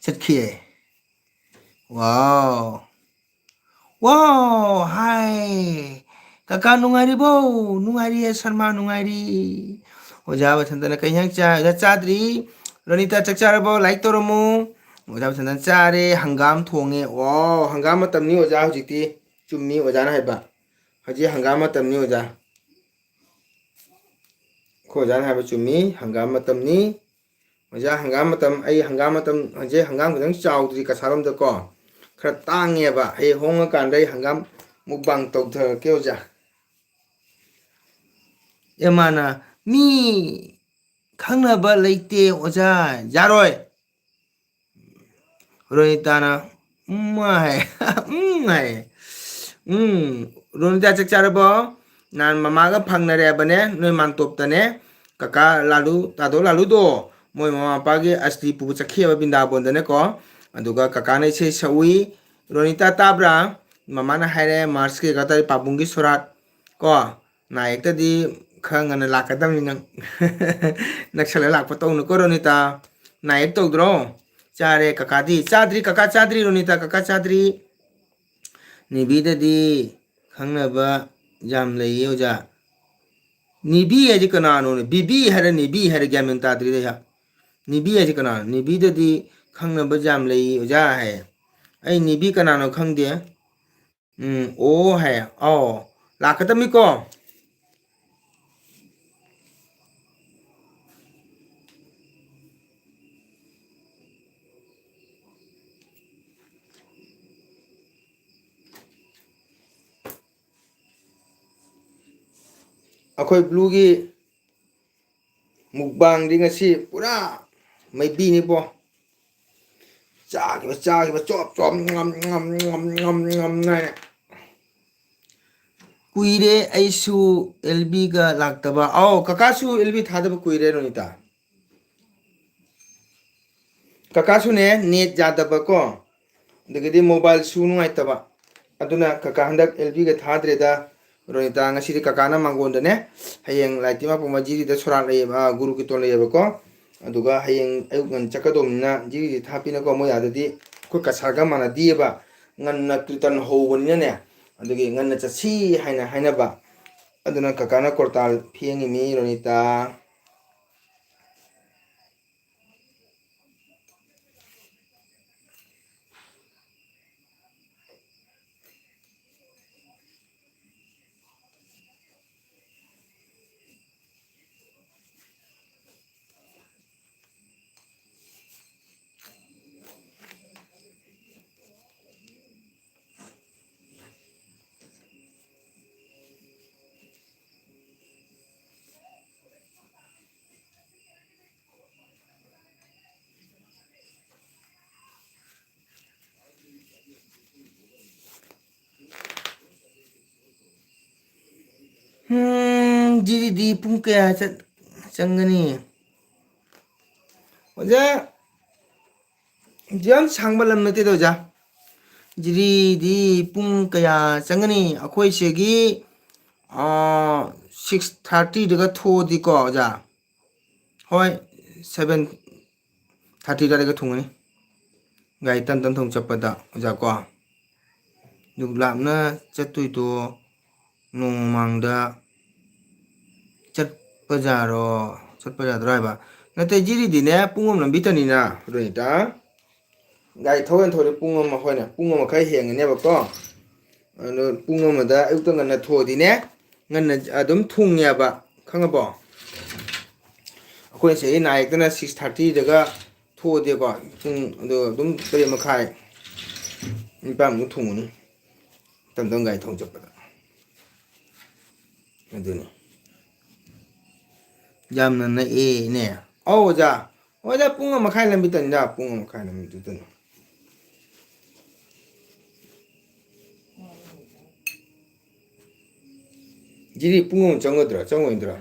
ꯆꯠꯈꯤꯌꯦ꯫ ꯋꯥꯎ꯫ ꯋꯥꯎ, ꯍꯥꯏ꯫ ꯀꯀꯥ ꯅꯨꯡꯉꯥꯏꯔꯤꯕꯣ? ꯅꯨꯡꯉꯥꯏꯔꯤꯌꯦ, ꯁꯔꯃꯥ, ꯅꯨꯡꯉꯥꯏꯔꯤ꯫ ꯑꯣꯖꯥ ꯃꯊꯟꯇꯅ ꯀꯩ ꯏꯟꯖꯥꯡ ꯆꯥ-, ꯑꯣꯖꯥ ꯆꯥꯗ꯭ꯔꯤ꯫ ꯔꯣꯅꯤꯇꯥ, ꯆꯥꯛ ꯆꯥꯔꯕꯣ? Like ꯇꯧꯔꯝꯃꯨ꯫ ꯑꯣꯖꯥ ꯃꯊꯟꯇꯅ ꯆꯥꯔꯦ, ꯍꯪꯒꯥꯝ ꯊꯣꯡꯉꯦ꯫ ꯋꯥꯎ, ꯍꯪꯒꯥꯝ ꯃꯇꯝꯅꯤ ꯑꯣꯖꯥ ꯍꯧꯖꯤꯛꯇꯤ꯫ ꯆꯨꯝꯃꯤ ꯑꯣꯖꯥꯅ ꯍꯥꯏꯕ꯫ ꯍꯧꯖꯤꯛ ꯍꯪꯒꯥꯝ ꯃꯇꯝꯅꯤ ꯑꯣꯖꯥ꯫ ꯑꯩꯈꯣꯏ ꯑꯣꯖꯥꯅ ꯍꯥꯏꯕ ꯆꯨꯝꯃꯤ, ꯍꯪꯒꯥꯝ ꯃꯇꯝꯅꯤ꯫ ꯑꯣꯖꯥ, ꯍꯪꯒꯥꯝ ꯃꯇꯝ, ꯑꯩ ꯍꯪꯒꯥꯝ ꯃꯇꯝ, ꯍꯧꯖꯤꯛ ꯍꯪꯒꯥꯝ ꯈꯤꯇꯪ ꯆꯥꯎꯗ꯭ꯔꯤ ꯀꯁꯥꯔꯣꯝꯗꯀꯣ꯫ ꯈꯔ ꯇꯥꯡꯉꯦꯕ꯫ ꯑꯩ ꯍꯣꯡꯉꯀꯥꯟꯗ ꯑꯩ ꯍꯪꯒꯥꯝ ꯃꯨꯛꯕꯥꯡ ꯇꯧꯊꯔꯛꯀꯦ ꯑꯣꯖꯥ꯫ ꯑꯦ, ꯃꯥꯅ, "ꯃꯤ ꯈꯪꯅꯕ ꯂꯩꯇꯦ ꯑꯣꯖꯥ, ꯌꯥꯔꯣꯏ꯫" ꯔꯣꯅꯤꯇꯥꯅ, "ꯎꯝ" ꯍꯥꯏ, "ꯎꯝ" ꯍꯥꯏ꯫ "ꯎꯝ, ꯔꯣꯅꯤꯇꯥ ꯆꯥꯛ ꯆꯥꯔꯕꯣ? ꯅꯍꯥꯟ ꯃꯃꯥꯒ ꯐꯪꯅꯔꯦ ꯍꯥꯏꯕꯅꯦ, ꯅꯣꯏ ꯃꯥꯟꯇꯣꯞꯇꯅꯦ꯫ ꯀꯀꯥ ꯂꯥꯂꯨ, ꯇꯥꯗꯣ ꯂꯥꯂꯨꯗꯣ, ꯃꯣꯏ ꯃꯃꯥ ꯃꯄꯥꯒꯤ ꯑꯁꯇꯤ ꯄꯨꯕ ꯆꯠꯈꯤꯑꯕ ꯕꯤꯟꯗꯥꯕꯣꯟꯗꯅꯦꯀꯣ꯫ ꯑꯗꯨꯒ ꯀꯀꯥꯅ ꯏꯁꯩ ꯁꯛꯎꯏ꯫ ꯔꯣꯅꯤꯇꯥ ꯇꯥꯕ꯭ꯔꯥ? ꯃꯃꯥꯅ ꯍꯥꯏꯔꯦ, ꯃꯥꯔꯁꯀꯤ ꯑꯦꯒꯥꯔꯣ ꯇꯥꯔꯤꯛ ꯄꯥꯕꯨꯡꯒꯤ ꯁꯣꯔꯥꯠ ꯀꯣ꯫ ꯅꯥꯌꯦꯛꯇꯗꯤ ꯈꯔ ꯉꯟꯅ ꯂꯥꯛꯀꯗꯕꯅꯤ ꯅꯪ꯫ ꯅꯛꯁꯜꯂ ꯂꯥꯛꯄ ꯇꯧꯅꯨꯀꯣ ꯔꯣꯅꯤꯇꯥ꯫ ꯅꯥꯌꯦꯛ ꯇꯧꯗ꯭ꯔꯣ? ꯆꯥꯔꯦ ꯀꯀꯥꯗꯤ꯫ ꯆꯥꯗ꯭ꯔꯤ ꯀꯀꯥ, ꯆꯥꯗ꯭ꯔꯤ ꯔꯣꯅꯤꯇꯥ, ꯀꯀꯥ ꯆꯥꯗ꯭ꯔꯤ꯫ ꯅꯤꯕꯤꯗꯗꯤ ꯈꯪꯅꯕ ꯌꯥꯝ ꯂꯩꯌꯦ ꯑꯣꯖꯥ꯫ ꯅꯤꯕꯤ ꯍꯥꯏꯗꯤ ꯀꯅꯥꯅꯣꯅꯦ? ꯕꯤꯕꯤ ꯍꯥꯏꯔ ꯅꯤꯕꯤ ꯍꯥꯏꯔ ꯒ꯭ꯌꯥꯟ ꯃꯦꯟ ꯇꯥꯗ꯭ꯔꯤꯗ ꯑꯩꯍꯥꯛ꯫ ꯅꯤꯕꯤ ꯍꯥꯏꯁꯦ ꯀꯅꯥꯅꯣ? ꯅꯤꯕꯤꯗꯗꯤ ꯈꯪꯅꯕ ꯌꯥꯝ ꯂꯩ ꯑꯣꯖꯥ ꯍꯥꯏ꯫ ꯑꯩ ꯅꯤꯕꯤ ꯀꯅꯥꯅꯣ ꯈꯪꯗꯦ꯫ ꯎꯝ, ꯑꯣ ꯍꯥꯏ꯫ ꯑꯧ, ꯂꯥꯛꯀꯗꯕꯅꯤꯀꯣ꯫ ꯑꯩꯈꯣꯏ ꯕ꯭ꯂꯨꯒꯤ ꯃꯨꯛꯕꯥꯡꯗꯤ ꯉꯁꯤ ꯄꯨꯔꯥ ꯃꯩꯕꯤꯅꯤꯕꯣ꯫ ꯆꯥꯈꯤꯕ, ꯆꯥꯈꯤꯕ, ꯆꯣꯞ ꯆꯣꯞ, ꯉꯝ ꯉꯝ ꯉꯝ ꯉꯝ ꯉꯝ ꯍꯥꯏꯅ꯫ ꯀꯨꯏꯔꯦ ꯑꯩꯁꯨ ꯑꯦꯜ ꯕꯤꯒ ꯂꯥꯛꯇꯕ꯫ ꯑꯧ, ꯀꯀꯥꯁꯨ ꯑꯦꯜ ꯕꯤ ꯊꯥꯗꯕ ꯀꯨꯏꯔꯦ, ꯔꯣꯅꯤꯇꯥ꯫ ꯀꯀꯥꯁꯨꯅꯦ, ꯅꯦꯠ ꯌꯥꯗꯕꯀꯣ, ꯑꯗꯒꯤꯗꯤ ꯃꯣꯕꯥꯏꯜꯁꯨ ꯅꯨꯡꯉꯥꯏꯇꯕ, ꯑꯗꯨꯅ ꯀꯀꯥ ꯍꯟꯗꯛ ꯑꯦꯜ ꯕꯤꯒ ꯊꯥꯗ꯭ꯔꯦꯗ꯫ ꯔꯣꯅꯤꯇꯥ, ꯉꯁꯤꯗꯤ ꯀꯀꯥꯅ ꯃꯥꯡꯒꯣꯟꯗꯅꯦ, ꯍꯌꯦꯡ ꯂꯥꯏꯇꯤ ꯃꯥꯄꯨ ꯃꯖꯤꯔꯤꯗ ꯁꯣꯔꯥꯠ ꯂꯩꯌꯦꯕ, ꯑ, ꯒꯨꯔꯨ ꯀꯤꯔꯇꯣꯟ ꯂꯩꯌꯦꯕꯀꯣ꯫ ꯑꯗꯨꯒ ꯍꯌꯦꯡ ꯑꯌꯨꯛ ꯉꯟꯅ ꯆꯠꯀꯗꯧꯕꯅꯤꯅ ꯖꯤꯔꯤꯁꯤ ꯊꯥꯞꯄꯤꯅꯀꯣ, ꯃꯣꯏ ꯑꯥꯗꯗꯤ ꯑꯩꯈꯣꯏ ꯀꯁꯥꯔꯒ ꯃꯥꯟꯅꯗꯦꯕ, ꯉꯟꯅ ꯀꯤꯔꯇꯟ ꯍꯧꯕꯅꯤꯅꯅꯦ, ꯑꯗꯨꯒꯤ ꯉꯟꯅ ꯆꯠꯁꯤ ꯍꯥꯏꯅ ꯍꯥꯏꯅꯕ꯫ ꯑꯗꯨꯅ ꯀꯀꯥꯅ ꯀꯣꯔꯇꯥꯜ ꯐꯦꯡꯉꯤꯃꯤ, ꯔꯣꯅꯤꯇꯥ꯫ ꯖꯤꯔꯤꯗꯤ ꯄꯨꯡ ꯀꯌꯥ ꯆꯠ-, ꯆꯪꯒꯅꯤ? ꯑꯣꯖꯥ, ꯌꯥꯝ ꯁꯥꯡꯕ ꯂꯝ ꯅꯠꯇꯦꯗ ꯑꯣꯖꯥ꯫ ꯖꯤꯔꯤꯗꯤ ꯄꯨꯡ ꯀꯌꯥ ꯆꯪꯒꯅꯤ? ꯑꯩꯈꯣꯏ ꯁꯤꯒꯤ, ꯑꯥ, six thirty ꯗꯒ ꯊꯣꯛꯑꯗꯤꯀꯣ ꯑꯣꯖꯥ, ꯍꯣꯏ, seven thirty ꯑꯗꯨꯋꯥꯏꯗꯒ ꯊꯨꯡꯉꯅꯤ꯫ ꯒꯥꯔꯤ ꯇꯝ ꯇꯝ ꯊꯧ ꯆꯠꯄꯗ ꯑꯣꯖꯥ ꯀꯣ꯫ ꯑꯗꯨꯛ ꯂꯥꯞꯅ ꯆꯠꯇꯣꯏꯗꯣ ꯅꯣꯡꯃ ꯃꯃꯥꯡꯗ ꯆꯠꯄ ꯌꯥꯔꯣ? ꯆꯠꯄ ꯌꯥꯗ꯭ꯔꯣ ꯍꯥꯏꯕ? ꯅꯠꯇꯦ, ꯖꯤꯔꯤꯗꯤꯅꯦ ꯄꯨꯡ ꯑꯃ ꯂꯝꯕꯤꯇꯅꯤꯅ, ꯔꯣꯅꯤꯇꯥ꯫ ꯒꯥꯔꯤ ꯊꯧꯍꯦꯟ ꯊꯧꯔꯗꯤ ꯄꯨꯡ ꯑꯃ, ꯍꯣꯏꯅꯦ, ꯄꯨꯡ ꯑꯃ ꯃꯈꯥꯏ ꯍꯦꯟꯒꯅꯦꯕꯀꯣ꯫ ꯑꯗꯣ ꯄꯨꯡ ꯑꯃꯗ ꯑꯌꯨꯛꯇ ꯉꯟꯅ ꯊꯣꯛꯑꯗꯤꯅꯦ, ꯉꯟꯅ ꯑꯗꯨꯝ ꯊꯨꯡꯉꯦꯕ, ꯈꯪꯉꯕꯣ? ꯑꯩꯈꯣꯏ ꯁꯤꯗꯒꯤ ꯅꯥꯏꯔꯛꯇꯅ six thirty ꯗꯒ ꯊꯣꯛꯑꯗꯤꯀꯣ, ꯄꯨꯡ ꯑꯗꯣ ꯑꯗꯨꯝ ꯇꯔꯦꯠ ꯃꯈꯥꯏ, ꯅꯤꯄꯥꯟꯃꯨꯛ ꯊꯨꯡꯉꯅꯤ, ꯇꯝ ꯇꯝ ꯒꯥꯔꯤ ꯊꯧ ꯆꯠꯄꯗ꯫ ꯑꯗꯨꯅꯤ꯫ ꯌꯥꯝꯅ ꯅꯛꯑꯦꯅꯦ꯫ ꯑꯧ, ꯑꯣꯖꯥ꯫ ꯑꯣꯖꯥ, ꯄꯨꯡ ꯑꯃ ꯃꯈꯥꯏ ꯂꯝꯕꯤ ꯇꯅꯤꯗ, ꯄꯨꯡ ꯑꯃ ꯃꯈꯥꯏ ꯂꯝꯕꯤꯗꯨꯗꯅꯤ꯫ ꯖꯤꯔꯤ ꯄꯨꯡ ꯑꯃ ꯆꯪꯒꯗ꯭ꯔꯥ, ꯆꯪꯉꯣꯏꯗ꯭ꯔꯥ?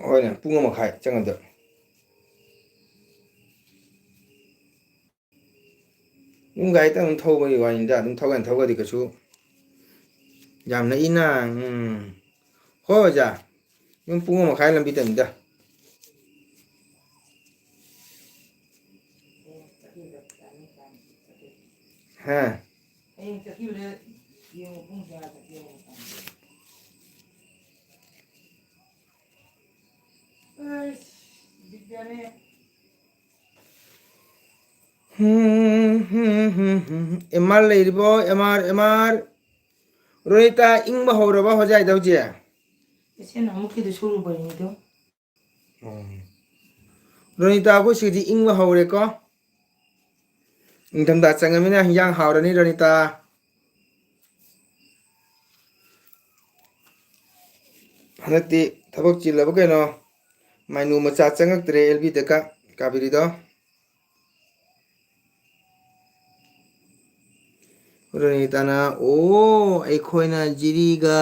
ꯍꯣꯏꯅꯦ, ꯄꯨꯡ ꯑꯃ ꯃꯈꯥꯏ ꯆꯪꯒꯗ꯭ꯔꯥ? ꯑꯗꯨꯝ ꯒꯥꯔꯤꯗ ꯑꯗꯨꯝ ꯊꯧꯕꯒꯤ ꯋꯥꯅꯤꯗ, ꯑꯗꯨꯝ ꯊꯧꯒꯅ ꯊꯧꯒꯗꯤ ꯀꯩꯁꯨ ꯌꯥꯝ ꯅꯛꯏꯅ꯫ ꯎꯝ꯫ ꯍꯣꯏ ꯑꯣꯖꯥ, ꯌꯨꯝ ꯄꯨꯡ ꯑꯃ ꯃꯈꯥꯏ ꯂꯝꯕꯤ ꯇꯅꯤꯗ꯫ ꯍꯥ? ꯑꯦꯝ ꯑꯥꯔ ꯂꯩꯔꯤꯕꯣ? M R, M R. Ronita, ꯏꯪꯕ ꯍꯧꯔꯕ ꯍꯣꯖꯥꯏꯗ ꯍꯧꯖꯤꯛ? ꯏꯆꯦꯅ ꯑꯃꯨꯛꯀꯤꯗꯨ ꯁꯨꯔꯨꯕꯩꯅꯤꯗꯣ꯫ ꯎꯝ꯫ ꯔꯣꯅꯤꯇꯥ, ꯑꯩꯈꯣꯏ ꯁꯤꯗꯤ ꯏꯪꯕ ꯍꯧꯔꯦꯀꯣ꯫ ꯅꯤꯡꯊꯝꯊꯥ ꯆꯪꯉꯃꯤꯅ ꯍꯤꯟꯖꯥꯡ ꯍꯥꯎꯔꯅꯤ, ꯔꯣꯅꯤꯇꯥ꯫ ꯍꯟꯗꯛꯇꯤ ꯊꯕꯛ ꯆꯤꯜꯂꯕ ꯀꯩꯅꯣ? ꯃꯥꯏꯅꯨ ꯃꯆꯥ ꯆꯪꯉꯛꯇ꯭ꯔꯦ ꯑꯦꯜ ꯕꯤꯗ ꯀꯥ-, ꯀꯥꯕꯤꯔꯤꯗꯣ꯫ ꯔꯣꯅꯤꯇꯥꯅ, "ꯑꯣ, ꯑꯩꯈꯣꯏꯅ ꯖꯤꯔꯤꯒ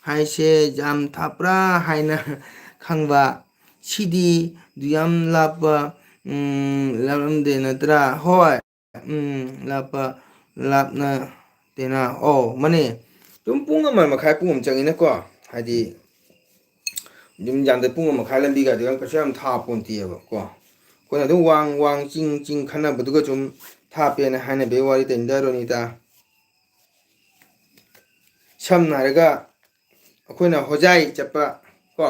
ꯍꯥꯏꯁꯦ ꯌꯥꯝ ꯊꯥꯞꯄ꯭ꯔꯥ ꯍꯥꯏꯅ ꯈꯪꯕ꯫ ꯁꯤꯗꯤ ꯗꯨ ꯌꯥꯝ ꯂꯥꯞꯄ, ꯎꯝ, ꯂꯥꯞꯂꯝꯗꯦ ꯅꯠꯇ꯭ꯔꯥ? ꯍꯣꯏ꯫ ꯎꯝ, ꯂꯥꯞꯄ, ꯂꯥꯞꯅ ꯇꯦꯅꯥ꯫ ꯑꯣ, ꯃꯅꯦ꯫ ꯑꯗꯨꯝ ꯄꯨꯡ ꯑꯃ ꯃꯈꯥꯏ, ꯄꯨꯡ ꯑꯃ ꯆꯪꯉꯤꯅꯀꯣ꯫ ꯍꯥꯏꯗꯤ, ꯑꯗꯨꯝ ꯌꯥꯝꯗ ꯄꯨꯡ ꯑꯃ ꯃꯈꯥꯏ ꯂꯝꯕꯤꯒꯗꯤ ꯀꯩꯁꯨ ꯌꯥꯝ ꯊꯥꯞꯄꯣꯟꯇꯦꯕꯀꯣ꯫ ꯑꯩꯈꯣꯏꯅ ꯑꯗꯨꯝ ꯋꯥꯡ, ꯋꯥꯡ, ꯆꯤꯡ, ꯆꯤꯡ ꯈꯟꯅꯕꯗꯨꯒ ꯁꯨꯝ ꯊꯥꯞꯄꯦꯅ ꯍꯥꯏꯅꯕꯩ ꯋꯥꯔꯤ ꯇꯩꯅꯤꯗ, ꯔꯣꯅꯤꯇꯥ꯫ ꯁꯝꯅ ꯍꯥꯏꯔꯒ, ꯑꯩꯈꯣꯏꯅ ꯍꯣꯖꯥꯏ ꯆꯠꯄ ꯀꯣ,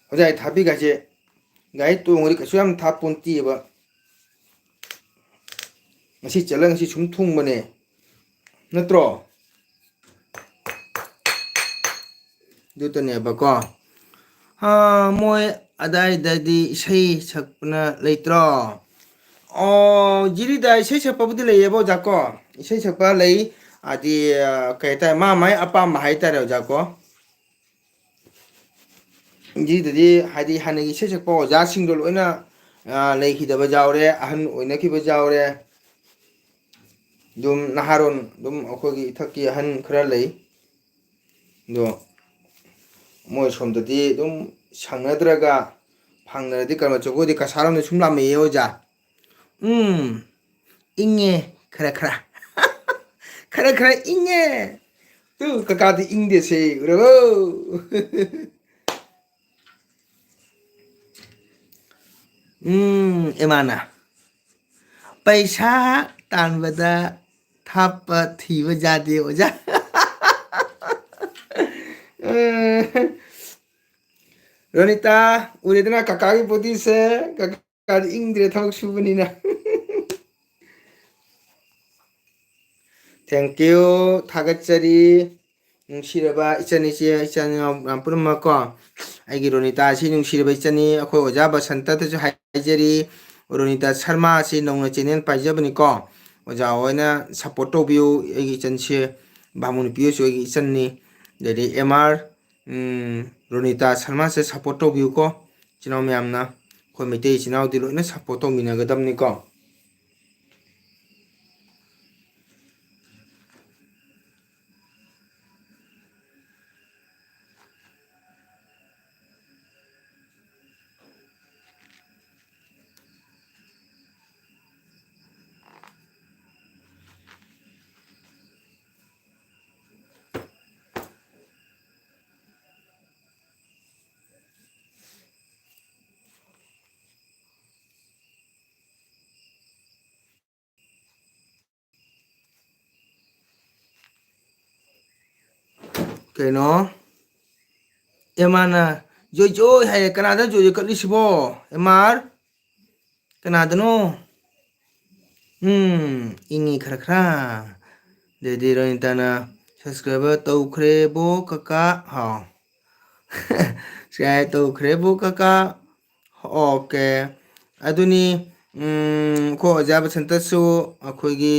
ꯍꯣꯖꯥꯏ ꯊꯥꯕꯤꯒꯁꯦ ꯒꯥꯔꯤ ꯇꯣꯡꯉꯗꯤ ꯀꯩꯁꯨ ꯌꯥꯝ ꯊꯥꯞꯄꯣꯟꯇꯦꯕ꯫ ꯉꯁꯤ ꯆꯠꯂ ꯉꯁꯤ ꯁꯨꯝ ꯊꯨꯡꯕꯅꯦ, ꯅꯠꯇ꯭ꯔꯣ? ꯑꯗꯨꯇꯅꯦꯕꯀꯣ꯫ ꯑꯥ, ꯃꯣꯏ ꯑꯗꯥꯏꯗꯗꯤ ꯏꯁꯩ ꯁꯛꯄꯅ ꯂꯩꯇ꯭ꯔꯣ? ꯑꯣ, ꯖꯤꯔꯤꯗ ꯏꯁꯩ ꯁꯛꯄꯕꯨꯗꯤ ꯂꯩꯌꯦꯕ, ꯑꯣꯖꯥ ꯀꯣ꯫ ꯏꯁꯩ ꯁꯛꯄ ꯂꯩ, ꯍꯥꯏꯗꯤ, ꯑ, ꯀꯩ ꯍꯥꯏꯇꯥꯔꯦ, ꯃꯥ ꯃꯥꯏ ꯑꯄꯥꯝꯕ ꯍꯥꯏꯇꯥꯔꯦ, ꯑꯣꯖꯥ ꯀꯣ꯫ ꯖꯤꯔꯤꯗꯗꯤ, ꯍꯥꯏꯗꯤ, ꯍꯥꯟꯅꯒꯤ ꯏꯁꯩ ꯁꯛꯄ ꯑꯣꯖꯥꯁꯤꯡꯗꯣ ꯂꯣꯏꯅ, ꯑ, ꯂꯩꯈꯤꯗꯕ ꯌꯥꯎꯔꯦ, ꯑꯍꯟ ꯑꯣꯏꯅꯈꯤꯕ ꯌꯥꯎꯔꯦ꯫ ꯑꯗꯨꯝ ꯅꯍꯥꯔꯣꯟ, ꯑꯗꯨꯝ ꯑꯩꯈꯣꯏꯒꯤ ꯏꯊꯛꯀꯤ ꯑꯍꯟ ꯈꯔ ꯂꯩ꯫ ꯑꯗꯣ ꯃꯣꯏ ꯁꯣꯝꯗꯗꯤ ꯑꯗꯨꯝ ꯁꯪꯅꯗ꯭ꯔꯒ, ꯐꯪꯅꯔꯗꯤ ꯀꯔꯝꯕ ꯆꯠꯀꯣꯗꯤ ꯀꯁꯥꯔꯣꯝꯗ ꯁꯨꯝ ꯂꯥꯛꯃꯩꯌꯦ, ꯑꯣꯖꯥ꯫ ꯎꯝ, ꯏꯪꯉꯦ ꯈꯔ ꯈꯔ꯫ ꯈꯔ ꯈꯔ ꯏꯪꯉꯦ꯫ ꯇꯨ, ꯀꯀꯥꯗꯤ ꯏꯪꯗꯦꯁꯦ, ꯎꯔꯕꯣ? ꯎꯝ, ꯏꯃꯥꯅ꯫ ꯄꯩꯁꯥ ꯇꯥꯟꯕꯗ ꯊꯥꯞꯄ ꯊꯤꯕ ꯌꯥꯗꯦ, ꯑꯣꯖꯥ꯫ ꯔꯣꯅꯤꯇꯥ, ꯎꯔꯦꯗꯅ ꯀꯀꯥꯒꯤ ꯕꯣꯗꯤꯁꯦ, ꯀꯀꯥꯗꯤ ꯏꯪꯗ꯭ꯔꯦ ꯊꯕꯛ ꯁꯨꯕꯅꯤꯅ꯫ Thank you, ꯊꯥꯒꯠꯆꯔꯤ꯫ ꯅꯨꯡꯁꯤꯔꯕ ꯏꯆꯟ ꯏꯆꯦ, ꯏꯆꯤꯟ ꯏꯅꯥꯎ ꯃꯌꯥꯝ ꯄꯨꯝꯅꯃꯛꯀꯣ, ꯑꯩꯒꯤ ꯔꯣꯅꯤꯇꯥ ꯑꯁꯤ ꯅꯨꯡꯁꯤꯔꯕ ꯏꯆꯟꯅꯤ꯫ ꯑꯩꯈꯣꯏ ꯑꯣꯖꯥ ꯕꯁꯟꯇꯗꯁꯨ ꯍꯥꯏꯖꯔꯤ, ꯔꯣꯅꯤꯇꯥ ꯁꯔꯃ ꯑꯁꯤ ꯅꯧꯅ ꯆꯦꯅꯦꯜ ꯄꯥꯏꯖꯕꯅꯤꯀꯣ꯫ ꯑꯣꯖꯥ ꯍꯣꯏꯅ ꯁꯞꯄꯣꯔꯠ ꯇꯧꯕꯤꯌꯨ꯫ ꯑꯩꯒꯤ ꯏꯆꯟꯁꯦ, ꯚꯥꯃꯣꯟ ꯅꯨꯄꯤ ꯍꯣꯏꯁꯨ ꯑꯩꯒꯤ ꯏꯆꯟꯅꯤ꯫ ꯑꯗꯩꯗꯤ ꯑꯦꯝ ꯑꯥꯔ, ꯎꯝ, ꯔꯣꯅꯤꯇꯥ ꯁꯔꯃꯁꯦ ꯁꯞꯄꯣꯔꯠ ꯇꯧꯕꯤꯌꯨꯀꯣ, ꯏꯆꯤꯟ ꯏꯅꯥꯎ ꯃꯌꯥꯝꯅ꯫ ꯑꯩꯈꯣꯏ ꯃꯩꯇꯩ ꯏꯆꯤꯟ ꯏꯅꯥꯎꯗꯤ ꯂꯣꯏꯅ ꯁꯞꯄꯣꯔꯠ ꯇꯧꯃꯤꯟꯅꯒꯗꯕꯅꯤꯀꯣ꯫ ꯀꯩꯅꯣ? ꯑꯦꯃꯥꯅ "ꯖꯣꯏ ꯖꯣꯏ" ꯍꯥꯏꯌꯦ꯫ ꯀꯅꯥꯗ ꯖꯣꯏ ꯖꯣꯏ ꯀꯠꯂꯤꯁꯤꯕꯣ? ꯑꯦꯃꯥꯔ? ꯀꯅꯥꯗꯅꯣ? ꯎꯝ, ꯏꯪꯉꯤ ꯈꯔ ꯈꯔ꯫ ꯑꯗꯩꯗꯤ ꯔꯣꯅꯤꯇꯥꯅ "ꯁꯕꯁꯀ꯭ꯔꯥꯏꯕꯔ ꯇꯧꯈ꯭ꯔꯦꯕꯣ ꯀꯀꯥ"꯫ ꯍꯥꯎ꯫ "ꯁꯕꯁꯀ꯭ꯔꯥꯏꯕ ꯇꯧꯈ꯭ꯔꯦꯕꯣ ꯀꯀꯥ"꯫ ꯑꯣꯀꯦ꯫ ꯑꯗꯨꯅꯤ, ꯎꯝ, ꯑꯩꯈꯣꯏ ꯑꯣꯖꯥ ꯕꯁꯟꯇꯁꯨ, ꯑꯩꯈꯣꯏꯒꯤ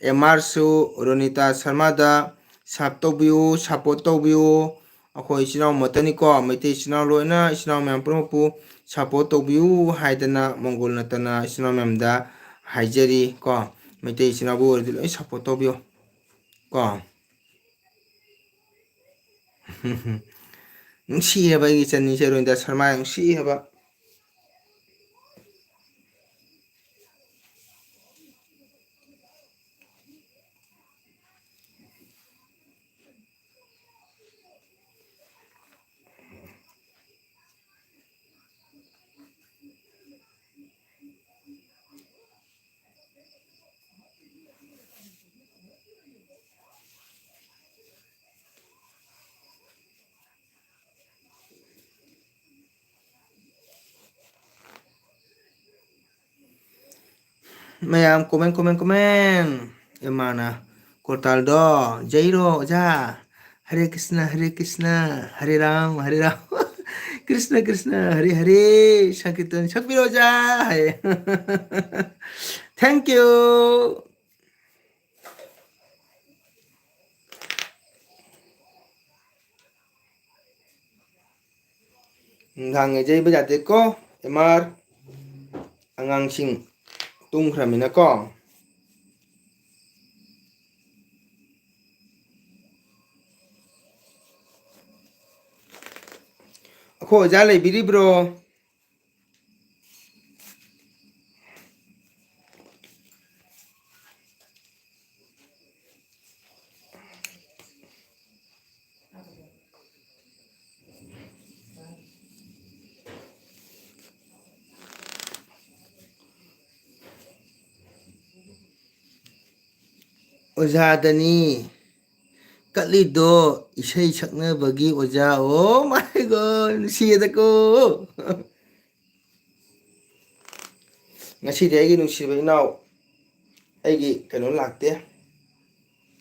ꯑꯦꯝ ꯑꯥꯔꯁꯨ, ꯔꯣꯅꯤꯇꯥ ꯁꯔꯃꯥꯗ ꯁꯞ ꯇꯧꯕꯤꯌꯨ, ꯁꯞꯄꯣꯔꯠ ꯇꯧꯕꯤꯌꯨ꯫ ꯑꯩꯈꯣꯏ ꯏꯆꯤꯟ ꯏꯅꯥꯎ ꯑꯃꯠꯇꯅꯤꯀꯣ, ꯃꯩꯇꯩ ꯏꯆꯤꯟ ꯏꯅꯥꯎ ꯂꯣꯏꯅ, ꯏꯆꯤꯟ ꯏꯅꯥꯎ ꯃꯌꯥꯝ ꯄꯨꯝꯅꯃꯛꯄꯨ ꯁꯞꯄꯣꯔꯠ ꯇꯧꯕꯤꯌꯨ ꯍꯥꯏꯗꯅ ꯃꯪꯒꯣꯜ ꯅꯠꯇꯅ ꯏꯆꯤꯟ ꯏꯅꯥꯎ ꯃꯌꯥꯝꯗ ꯍꯥꯏꯖꯔꯤ ꯀꯣ꯫ ꯃꯩꯇꯩ ꯏꯆꯤꯟ ꯏꯅꯥꯎꯕꯨ ꯑꯣꯏꯔꯗꯤ ꯂꯣꯏ ꯁꯞꯄꯣꯔꯠ ꯇꯧꯕꯤꯌꯨ ꯀꯣ꯫ ꯅꯨꯡꯁꯤ ꯍꯥꯏꯕ ꯑꯩꯒꯤ ꯏꯆꯟꯅꯤꯁꯦ, ꯔꯣꯅꯤꯇꯥ ꯁꯔꯃꯥ, ꯅꯨꯡꯁꯤ ꯍꯥꯏꯕ꯫ ꯃꯌꯥꯝ comment, comment, comment꯫ ꯏꯃꯥꯅ ꯀꯣꯔꯇꯥꯜꯗꯣ ꯌꯩꯔꯣ ꯑꯣꯖꯥ꯫ "ꯍꯔꯦ ꯀ꯭ꯔꯤꯁꯅ, ꯍꯔꯦ ꯀ꯭ꯔꯤꯁꯅ, ꯍꯔꯦ ꯔꯥꯝ, ꯍꯔꯦ ꯔꯥꯝ, ꯀ꯭ꯔꯤꯁꯅ ꯀ꯭ꯔꯤꯁꯅ, ꯍꯔꯦ ꯍꯔꯦ, ꯁꯪꯀꯤꯔꯇꯟ ꯁꯛꯄꯤꯔꯣ ꯑꯣꯖꯥ" ꯍꯥꯏꯌꯦ꯫ Thank you꯫ ꯅꯨꯡꯗꯥꯡ ꯌꯩꯕ ꯌꯥꯗꯦꯀꯣ, ꯑꯦꯝ ꯑꯥꯔ꯫ ꯑꯉꯥꯡꯁꯤꯡ ꯇꯨꯝꯈ꯭ꯔꯃꯤꯅꯀꯣ꯫ ꯑꯩꯈꯣꯏ ꯑꯣꯖꯥ ꯂꯩꯕꯤꯔꯤꯕ꯭ꯔꯣ? ꯑꯣꯖꯥꯗꯅꯤ꯫ ꯀꯠꯂꯤꯗꯣ ꯏꯁꯩ ꯁꯛꯅꯕꯒꯤ ꯑꯣꯖꯥ꯫ ꯑꯣ ꯃꯥꯏ ꯒꯣꯗ, ꯅꯨꯡꯁꯤꯌꯦꯗꯀꯣ꯫ ꯉꯁꯤꯗꯤ ꯑꯩꯒꯤ ꯅꯨꯡꯁꯤꯕ ꯏꯅꯥꯎ, ꯑꯩꯒꯤ ꯀꯩꯅꯣ ꯂꯥꯛꯇꯦ,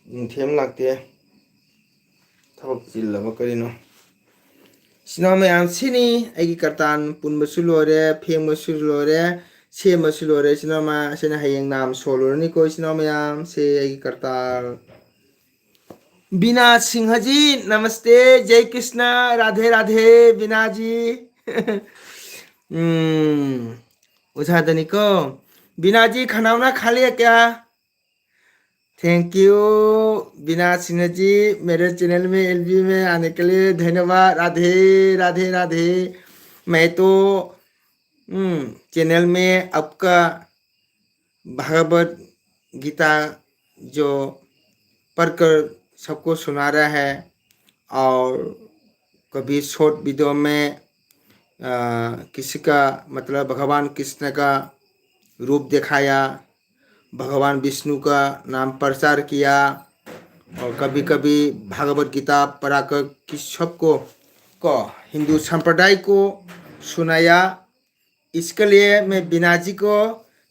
ꯅꯤꯡꯊꯦꯝ ꯂꯥꯛꯇꯦ꯫ ꯊꯕꯛ ꯆꯤꯜꯂꯕ ꯀꯔꯤꯅꯣ? ꯏꯆꯤꯟ ꯏꯅꯥꯎ ꯃꯌꯥꯝ, ꯁꯤꯅꯤ ꯑꯩꯒꯤ ꯀꯔꯇꯥꯟ ꯄꯨꯟꯕꯁꯨ ꯂꯣꯏꯔꯦ, ꯐꯦꯡꯕꯁꯨ ꯂꯣꯏꯔꯦ, ꯁꯦꯝꯕꯁꯨ ꯂꯣꯏꯔꯦ꯫ ꯏꯆꯤꯟ ꯏꯅꯥꯎ ꯃꯌꯥꯝ, ꯑꯁꯤꯅ ꯍꯌꯦꯡ ꯅꯥꯝ ꯁꯣꯜꯂꯨꯔꯅꯤꯀꯣ ꯏꯆꯤꯟ ꯏꯅꯥꯎ ꯃꯌꯥꯝ꯫ ꯁꯦ ꯑꯩꯒꯤ ꯀꯔꯇꯥꯟ꯫ बीना सिंह जी, नमस्ते, जय कृष्णा, राधे राधे, बीना जी। हम्म, उठा देनी को। बीना जी, खाना वाना खा लिया क्या? थैंक यू बीना सिन्हा जी, मेरे चैनल में, एलबी में आने के लिए धन्यवाद। राधे राधे राधे। मैं तो हम्म, चैनल में आपका भगवत गीता जो पढ़कर सबको सुना रहा है, और कभी शॉर्ट वीडियो में अ, किसी का, मतलब, भगवान कृष्ण का रूप दिखाया, भगवान विष्णु का नाम प्रचार किया, और कभी कभी भगवत गीता पढ़ाकर किस सबको, को, हिंदू संप्रदाय को सुनाया। इसके लिए मैं बीना जी को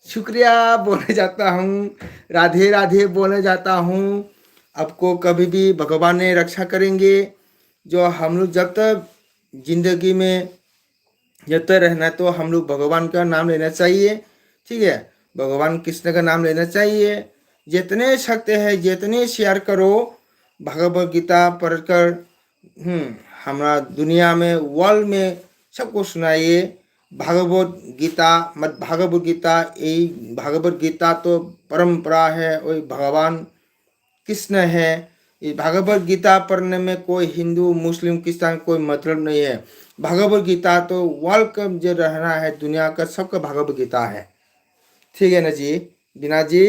शुक्रिया बोलने जाता हूँ, राधे राधे बोलने जाता हूँ। आपको कभी भी भगवान ने रक्षा करेंगे। जो हम लोग जब तक जिंदगी में जब तक रहना है तो हम लोग भगवान का नाम लेना चाहिए, ठीक है? भगवान कृष्ण का नाम लेना चाहिए। जितने सकते हैं, जितने शेयर करो, भगवत गीता पढ़कर, हम्म, हमारा दुनिया में, वर्ल्ड में सबको सुनाइए। भगवत गीता, मत भगवत गीता, यही भगवत गीता तो परंपरा है, वही भगवान कृष्ण है। ये भगवत गीता पढ़ने में कोई हिंदू, मुस्लिम, क्रिश्चियन कोई मतलब नहीं है। भगवत गीता तो वर्ल्ड का जो रहना है, दुनिया का सबका भगवत गीता है, ठीक है ना जी, बीना जी?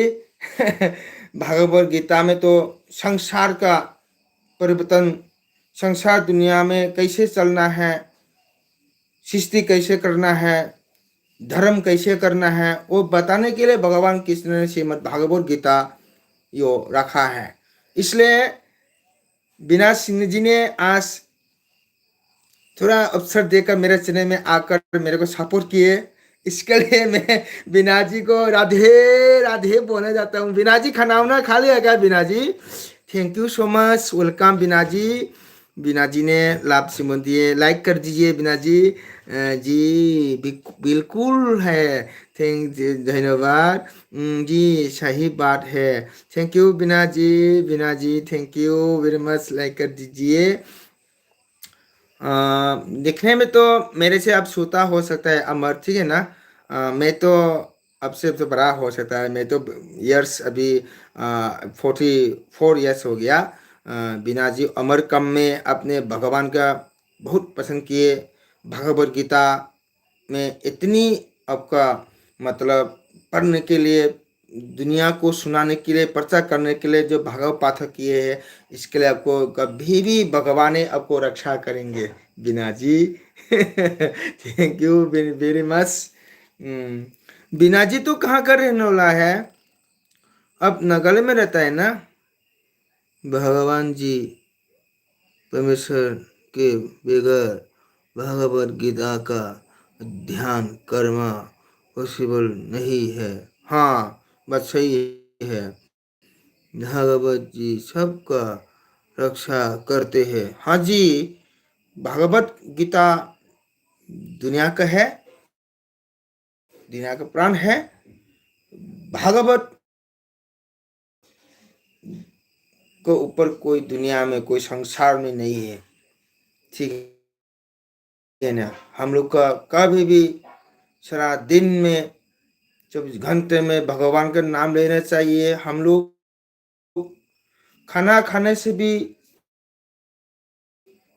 भगवत गीता में तो संसार का परिवर्तन, संसार दुनिया में कैसे चलना है, सृष्टि कैसे करना है, धर्म कैसे करना है, वो बताने के लिए भगवान कृष्ण ने श्रीमद् भागवत गीता यो रखा है। इसलिए बिना सिंह जी ने आज थोड़ा अवसर देकर मेरे चैनल में आकर मेरे को सपोर्ट किए, इसके लिए मैं बिना जी को राधे राधे बोलना चाहता हूँ। बिना जी, खाना वाना खा लिया क्या बिना जी? Thank you so much, welcome बिना जी। बिना जी ने लाभ सिमन दिए, लाइक कर दीजिए बिना जी। अ, जी, बिक-, बिल्कुल है। थैंक, धन्यवाद। उम, जी, सही बात है। Thank you बिना जी, बिना जी, thank you very much, like कर दीजिए। अ, दिखने में तो मेरे से आप छोटा हो सकता है अमर, ठीक है ना? अ, मैं तो आपसे तो बड़ा हो सकता है, मैं तो ईयर्स अभी, अ, फ़ोर्टी फ़ोर ईयर्स हो गया। अ, बिना जी, अमर कम में आपने भगवान का बहुत पसंद किए, भगवत गीता में इतनी आपका, मतलब, पढ़ने के लिए, दुनिया को सुनाने के लिए, प्रचार करने के लिए जो भागवत पाठ किए हैं, इसके लिए आपको कभी भी भगवान ही आपको रक्षा करेंगे, बिना जी। Thank you very much। हम्म, बिना जी तो कहाँ का रहने वाला है? अब नागालैंड में रहता है ना? भगवान जी, परमेश्वर के बगैर भगवत गीता का ध्यान करना पॉसिबल नहीं है। हाँ, बात सही है। भगवत जी सबका रक्षा करते हैं। हाँ जी, भगवत गीता दुनिया का है, दुनिया का प्राण है। भागवत को ऊपर कोई दुनिया में, कोई संसार में नहीं है, ठीक है ना? हम लोग का कभी भी सारा दिन में, चौबीस घंटे में भगवान का नाम लेना चाहिए। हम लोग खाना खाने से भी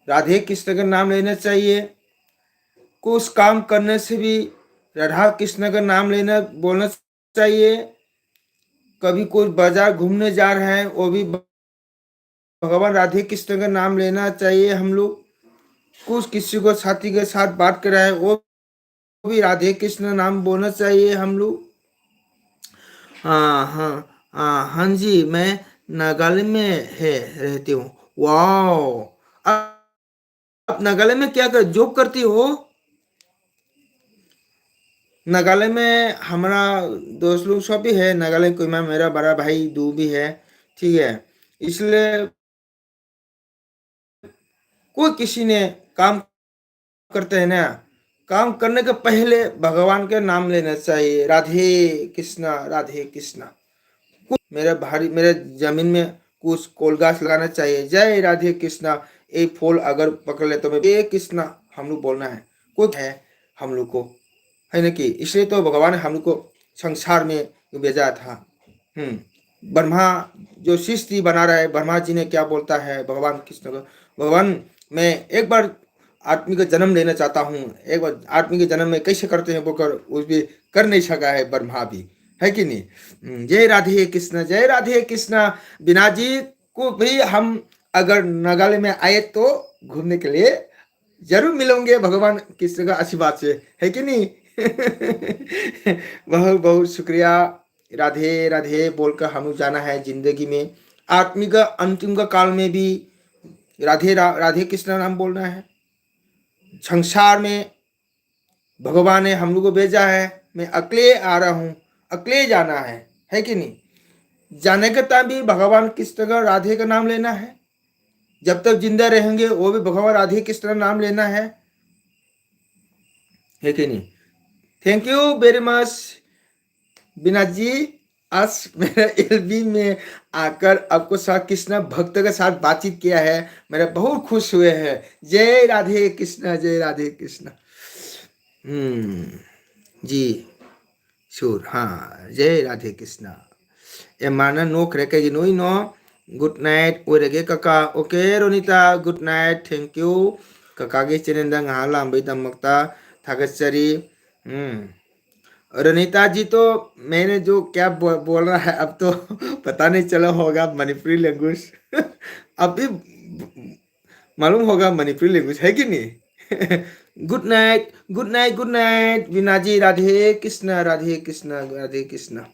राधे कृष्ण का नाम लेना चाहिए। कुछ काम करने से भी राधा कृष्ण का नाम लेना, बोलना चाहिए। कभी कोई बाजार घूमने जा रहे हैं, वो भी भगवान राधे कृष्ण का नाम लेना चाहिए हम लोग। कुछ किसी को साथी के साथ बात कर रहे हैं, वो भी राधे कृष्ण नाम बोलना चाहिए हम लोग। हाँ, हाँ, हाँ, हाँ जी, मैं नागालैंड में है, रहती हूँ। वाओ, आप नागालैंड में क्या कर, जॉब करती हो? नागालैंड में हमारा दोस्त लोग सब भी है, नागालैंड कोहिमा, मेरा बड़ा भाई दू भी है, ठीक है। इसलिए कोई किसी ने काम करते हैं ना, काम करने के पहले भगवान के नाम लेना चाहिए, राधे कृष्णा, राधे कृष्णा। कुछ मेरे भारी, मेरे जमीन में कुछ कोल गाछ लगाना चाहिए, जय राधे कृष्णा। एक फूल अगर पकड़ ले तो मैं, ये कृष्णा हम लोग बोलना है, कुछ है हम लोग को, है ना कि? इसलिए तो भगवान ने हम लोग को संसार में भेजा था। हम्म, ब्रह्मा जो सृष्टि बना रहा है, ब्रह्मा जी ने क्या बोलता है भगवान कृष्ण को, भगवान, मैं एक बार आदमी का जन्म लेना चाहता हूँ, एक बार आदमी के जन्म में कैसे करते हैं बोलकर, उस भी कर नहीं सका है ब्रह्मा भी, है कि नहीं? हम्म, जय राधे कृष्ण, जय राधे कृष्ण। बिना जी को भी हम अगर नागालैंड में आए तो घूमने के लिए जरूर मिलेंगे भगवान कृष्ण का आशीर्वाद से, है कि नहीं? बहुत बहुत शुक्रिया। राधे राधे बोलकर हम लोग जाना है जिंदगी में। आत्मिक अंतिम का काल में भी राधे रा-, राधे कृष्ण नाम बोलना है। संसार में भगवान ने हम लोग को भेजा है, मैं अकेले आ रहा हूँ, अकेले जाना है, है कि नहीं? जाने के टाइम भी भगवान कृष्ण का, राधे का नाम लेना है। जब तक जिंदा रहेंगे वो भी भगवान राधे कृष्ण नाम लेना है, है कि नहीं? Thank you very much बिना जी, आज मेरा एलबी में आकर आपको साथ कृष्णा भक्त के साथ बातचीत किया है, मेरा बहुत खुश हुए है। जय राधे कृष्णा, जय राधे कृष्णा। हम्म, जी, sure, हाँ, जय राधे कृष्णा। ए माना नो क्रैके जी नोई नो, good night, ओरगे काका, OK, Ronita, good night, thank you। काका के चैनल दंग हाँ लाम भाई दम मकता, थागत चरी। हम्म। रनीता जी, तो मैंने जो क्या बो-, बोल रहा है, अब तो पता नहीं चला होगा मणिपुरी लैंग्वेज। अब भी मालूम होगा मणिपुरी लैंग्वेज, है कि नहीं? Good night, good night, good night, Veena ji, Radhe Krishna, Radhe Krishna, Radhe Krishna.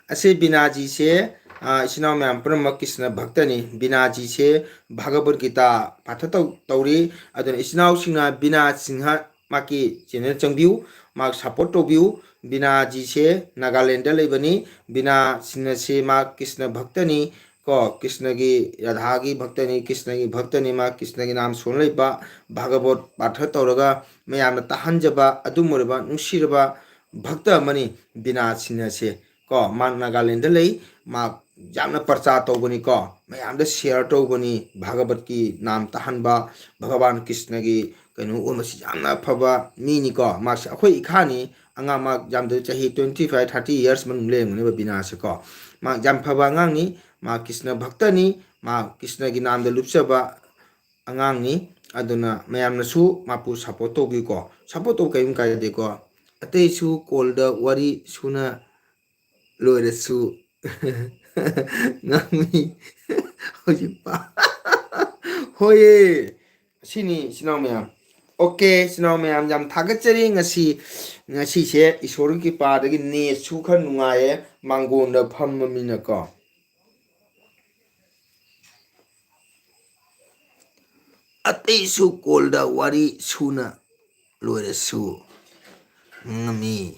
ꯑꯁꯤ ꯕꯤꯅꯥꯖꯤꯁꯦ, ꯑ, ꯏꯆꯤꯟ ꯏꯅꯥꯎ ꯃꯌꯥꯝ ꯄꯨꯝꯅꯃꯛ ꯀ꯭ꯔꯤꯁꯅ ꯚꯛꯇꯅꯤ꯫ ꯕꯤꯅꯥꯖꯤꯁꯦ ꯚꯒꯕꯠ ꯒꯤꯇꯥ ꯄꯥꯊ ꯇꯧ-, ꯇꯧꯔꯤ꯫ ꯑꯗꯨꯅ ꯏꯆꯤꯟ ꯏꯅꯥꯎꯁꯤꯡꯅ ꯕꯤꯅꯥ ꯁꯤꯡꯍ ꯃꯍꯥꯛꯀꯤ channel ꯆꯪꯕꯤꯌꯨ, ꯃꯍꯥꯛ support ꯇꯧꯕꯤꯌꯨ꯫ ꯕꯤꯅꯥꯖꯤꯁꯦ ꯅꯥꯒꯥꯂꯦꯟꯗ ꯂꯩꯕꯅꯤ꯫ ꯕꯤꯅꯥ ꯁꯤꯡꯍꯁꯦ ꯃꯍꯥꯛ ꯀ꯭ꯔꯤꯁꯅ ꯚꯛꯇꯅꯤ ꯀꯣ, ꯀ꯭ꯔꯤꯁꯅꯒꯤ, ꯔꯥꯙꯥꯒꯤ ꯚꯛꯇꯅꯤ, ꯀ꯭ꯔꯤꯁꯅꯒꯤ ꯚꯛꯇꯅꯤ꯫ ꯃꯍꯥꯛ ꯀ꯭ꯔꯤꯁꯅꯒꯤ ꯅꯥꯝ ꯁꯣꯟꯅ ꯂꯩꯕ, ꯚꯒꯕꯠ ꯄꯥꯊ ꯇꯧꯔꯒ ꯃꯌꯥꯝꯅ ꯇꯥꯍꯟꯖꯕ ꯑꯗꯨꯒꯨꯝꯂꯕ ꯅꯨꯡꯁꯤꯔꯕ ꯚꯛꯇ ꯑꯃꯅꯤ ꯕꯤꯅꯥ ꯁꯤꯡꯍꯁꯦ꯫ ꯀꯣ, ꯃꯥ ꯅꯥꯒꯥꯂꯦꯟꯗ ꯂꯩ꯫ ꯃꯥ ꯌꯥꯝꯅ ꯄ꯭ꯔꯆꯥꯔ ꯇꯧꯕꯅꯤꯀꯣ, ꯃꯌꯥꯝꯗ share ꯇꯧꯕꯅꯤ꯫ ꯚꯒꯕꯠꯀꯤ ꯅꯥꯝ ꯇꯥꯍꯟꯕ, ꯚꯒꯕꯥꯟ ꯀ꯭ꯔꯤꯁꯅꯒꯤ ꯀꯩꯅꯣ ꯑꯣꯏꯕꯁꯤ ꯌꯥꯝꯅ ꯐꯕ ꯃꯤꯅꯤꯀꯣ꯫ ꯃꯥꯁꯦ ꯑꯩꯈꯣꯏ ꯏꯈꯥꯅꯤ, ꯑꯉꯥꯡ ꯃꯥ ꯌꯥꯝꯗ ꯆꯍꯤ twenty five, thirty years ꯃꯅꯨꯡ ꯂꯩꯔꯝꯒꯅꯦꯕ ꯕꯤꯅꯥꯁꯦꯀꯣ꯫ ꯃꯥ ꯌꯥꯝ ꯐꯕ ꯑꯉꯥꯡꯅꯤ, ꯃꯥ ꯀ꯭ꯔꯤꯁꯅ ꯚꯛꯇꯅꯤ, ꯃꯥ ꯀ꯭ꯔꯤꯁꯅꯒꯤ ꯅꯥꯝꯗ ꯂꯨꯞꯆꯕ ꯑꯉꯥꯡꯅꯤ꯫ ꯑꯗꯨꯅ ꯃꯌꯥꯝꯅꯁꯨ ꯃꯥꯄꯨ support ꯇꯧꯕꯤꯌꯨꯀꯣ꯫ Support ꯇꯧꯕ ꯀꯔꯤꯝ ꯀꯥꯏꯗꯦꯀꯣ꯫ ꯑꯇꯩꯁꯨ call ꯗ ꯋꯥꯔꯤ ꯁꯨꯅ ꯂꯣꯏꯔꯁꯨ ꯉꯝꯃꯤ ꯍꯧꯖꯤꯛ ꯄꯥ-, ꯍꯣꯏꯌꯦ, ꯑꯁꯤꯅꯤ ꯏꯆꯤꯟ ꯏꯅꯥꯎ ꯃꯌꯥꯝ꯫ OK, ꯏꯆꯤꯟ ꯏꯅꯥꯎ ꯃꯌꯥꯝ, ꯌꯥꯝ ꯊꯥꯒꯠꯆꯔꯤ꯫ ꯉꯁꯤ, ꯉꯁꯤꯁꯦ ꯏꯁꯣꯔꯒꯤ ꯀ꯭ꯔꯤꯄꯥꯗꯒꯤ netꯁꯨ ꯈꯔ ꯅꯨꯡꯉꯥꯏꯌꯦ, ꯃꯥꯡꯒꯣꯟꯗ ꯐꯝꯃꯃꯤꯅꯀꯣ꯫ ꯑꯇꯩꯁꯨ call ꯗ ꯋꯥꯔꯤ ꯁꯨꯅ ꯂꯣꯏꯔꯁꯨ ꯉꯝꯃꯤ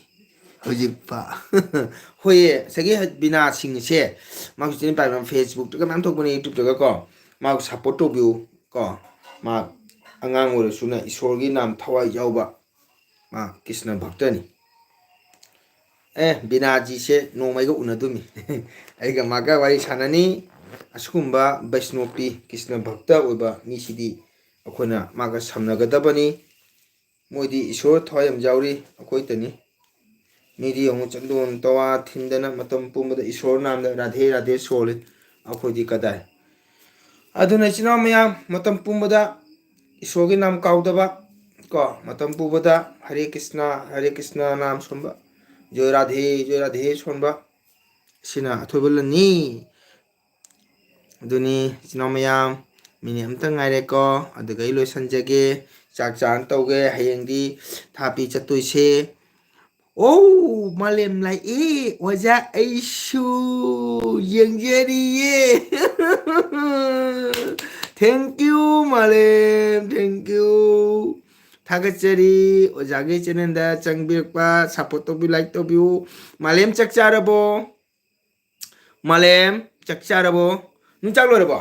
ꯍꯧꯖꯤꯛ ꯄꯥ-, ꯍꯣꯏꯌꯦ, ꯉꯁꯥꯏꯒꯤ ꯕꯤꯅꯥ ꯁꯤꯡꯍꯁꯦ, ꯃꯥꯒꯤ channel ꯄꯥꯏꯕ, Facebook ꯇꯒ ꯃꯌꯥꯝ ꯊꯣꯛꯄꯅꯦ, YouTube ꯇꯒ ꯀꯣ꯫ ꯃꯥꯕꯨ support ꯇꯧꯕꯤꯌꯨ ꯀꯣ꯫ ꯃꯥ ꯑꯉꯥꯡ ꯑꯣꯏꯔꯁꯨꯅ ꯏꯁꯣꯔꯒꯤ ꯅꯥꯝ ꯊꯋꯥꯏ ꯌꯥꯎꯕ ꯃꯥ ꯀ꯭ꯔꯤꯁꯅ ꯚꯛꯇꯅꯤ꯫ ꯑꯦ, ꯕꯤꯅꯥꯖꯤꯁꯦ ꯅꯣꯡꯃꯩꯒ ꯎꯅꯗꯣꯃꯤ꯫ ꯑꯩꯒ ꯃꯥꯒ ꯋꯥꯔꯤ ꯁꯥꯟꯅꯅꯤ꯫ ꯑꯁꯤꯒꯨꯝꯕ ꯕꯩꯁꯅꯣꯄꯤ ꯀ꯭ꯔꯤꯁꯅ ꯚꯛꯇ ꯑꯣꯏꯕ ꯃꯤꯁꯤꯗꯤ ꯑꯩꯈꯣꯏꯅ ꯃꯥꯒ ꯁꯝꯅꯒꯗꯕꯅꯤ꯫ ꯃꯣꯏꯗꯤ ꯏꯁꯣꯔ ꯊꯋꯥꯏ ꯌꯥꯝ ꯌꯥꯎꯔꯤ, ꯑꯩꯈꯣꯏꯇꯅꯤ꯫ ꯃꯤꯗꯤ ꯌꯦꯡꯉꯨ, ꯆꯟꯗꯣꯟ ꯇꯋꯥ ꯊꯤꯟꯗꯅ ꯃꯇꯝ ꯄꯨꯝꯕꯗ ꯏꯁꯣꯔ ꯅꯥꯝꯗ ꯔꯥꯙꯦ ꯔꯥꯙꯦ ꯁꯣꯜꯂꯤ꯫ ꯑꯩꯈꯣꯏꯗꯤ ꯀꯗꯥꯏ? ꯑꯗꯨꯅ ꯏꯆꯤꯟ ꯏꯅꯥꯎ ꯃꯌꯥꯝ, ꯃꯇꯝ ꯄꯨꯝꯕꯗ ꯏꯁꯣꯔꯒꯤ ꯅꯥꯝ ꯀꯥꯎꯗꯕ ꯀꯣ, ꯃꯇꯝ ꯄꯨꯝꯕꯗ ꯍꯔꯦ ꯀ꯭ꯔꯤꯁꯅ, ꯍꯔꯦ ꯀ꯭ꯔꯤꯁꯅ ꯅꯥꯝ ꯁꯣꯟꯕ, ꯖꯣꯏ ꯔꯥꯙꯦ, ꯖꯣꯏ ꯔꯥꯙꯦ ꯁꯣꯟꯕ, ꯁꯤꯅ ꯑꯊꯣꯏꯕ ꯂꯟꯅꯤ꯫ ꯑꯗꯨꯅꯤ ꯏꯆꯤꯟ ꯏꯅꯥꯎ ꯃꯌꯥꯝ, minute ꯑꯝꯇ ꯉꯥꯏꯔꯦꯀꯣ, ꯑꯗꯨꯒ ꯑꯩ ꯂꯣꯏꯁꯟꯖꯒꯦ꯫ ꯆꯥꯛ ꯆꯥꯅ ꯇꯧꯒꯦ꯫ ꯍꯌꯦꯡꯗꯤ ꯊꯥꯄꯤ ꯆꯠꯇꯣꯏꯁꯦ꯫ ꯑꯣ, ꯃꯥꯂꯦꯝ ꯂꯥꯛꯑꯦ꯫ ꯑꯣꯖꯥ, ꯑꯩꯁꯨ ꯌꯦꯡꯖꯔꯤꯌꯦ꯫ Thank you, ꯃꯥꯂꯦꯝ, thank you꯫ ꯊꯥꯒꯠꯆꯔꯤ ꯑꯣꯖꯥꯒꯤ channelꯗ ꯆꯪꯕꯤꯔꯛꯄ, support ꯇꯧꯕꯤꯌꯨ, like ꯇꯧꯕꯤꯌꯨ꯫ ꯃꯥꯂꯦꯝ, ꯆꯥꯛ ꯆꯥꯔꯕꯣ? ꯃꯥꯂꯦꯝ, ꯆꯥꯛ ꯆꯥꯔꯕꯣ? ꯅꯪ ꯆꯥꯛ ꯂꯣꯏꯔꯕꯣ?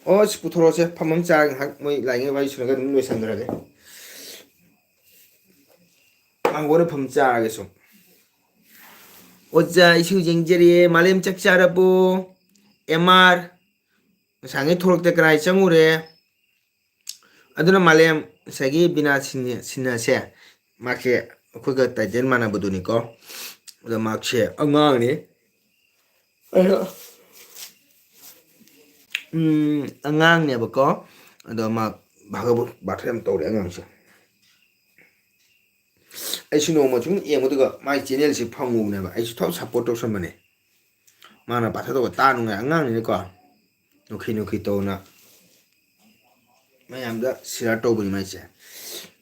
ꯑꯣ, ꯁꯤ ꯄꯨꯊꯣꯔꯛꯑꯣꯁꯦ, ꯐꯝꯐꯝ ꯆꯥꯔꯒ ꯉꯥꯏꯍꯥꯛ ꯃꯣꯏ ꯂꯥꯏꯉꯩ ꯋꯥꯔꯤ ꯁꯨꯔꯒ ꯑꯗꯨꯝ ꯂꯣꯏꯁꯟꯈ꯭ꯔꯒꯦ꯫ ꯃꯥꯡꯒꯣꯟꯗ ꯐꯝ ꯆꯥꯔꯒꯦ ꯁꯨꯝ꯫ ꯑꯣꯖꯥ, ꯑꯩꯁꯨ ꯌꯦꯡꯖꯔꯤꯌꯦ꯫ ꯃꯥꯂꯦꯝ, ꯆꯥꯛ ꯆꯥꯔꯕꯣ? ꯑꯦꯝ ꯑꯥꯔ, ꯉꯁꯥꯏꯉꯩ ꯊꯣꯛꯂꯛꯇ ꯀꯔꯥꯏ ꯆꯪꯉꯨꯔꯦ? ꯑꯗꯨꯅ ꯃꯥꯂꯦꯝ, ꯉꯁꯥꯏꯒꯤ ꯕꯤꯅꯥ ꯁꯤꯟ-, ꯁꯤꯟꯍꯁꯦ, ꯃꯥꯁꯦ ꯑꯩꯈꯣꯏꯒ title ꯃꯥꯟꯅꯕꯗꯨꯅꯤꯀꯣ꯫ ꯑꯗꯣ ꯃꯥꯁꯦ ꯑꯉꯥꯡꯅꯤ꯫ ꯑꯗꯣ, ꯎꯝ, ꯑꯉꯥꯡꯅꯦꯕꯀꯣ꯫ ꯑꯗꯣ ꯃꯥ ꯚꯥꯒꯕꯣꯠ ꯄꯥꯊ ꯌꯥꯝ ꯇꯧꯔꯦ ꯑꯉꯥꯡꯁꯦ꯫ ꯑꯩꯁꯨ ꯅꯣꯡꯃ ꯁꯨꯝ ꯌꯦꯡꯕꯗꯨꯒ ꯃꯥꯒꯤ channelꯁꯤ ꯐꯪꯉꯨꯕꯅꯦꯕ꯫ ꯑꯩꯁꯨ ꯊꯕꯛ support ꯇꯧꯁꯟꯕꯅꯦ꯫ ꯃꯥꯅ ꯄꯥꯊꯗꯧꯕ ꯇꯥ ꯅꯨꯡꯉꯥꯏ ꯑꯉꯥꯡꯅꯤꯅꯀꯣ꯫ ꯅꯨꯡꯈꯤ ꯅꯨꯡꯈꯤ ꯇꯧꯅ ꯃꯌꯥꯝꯗ share ꯇꯧꯕꯅꯤ ꯃꯥꯏꯁꯦ꯫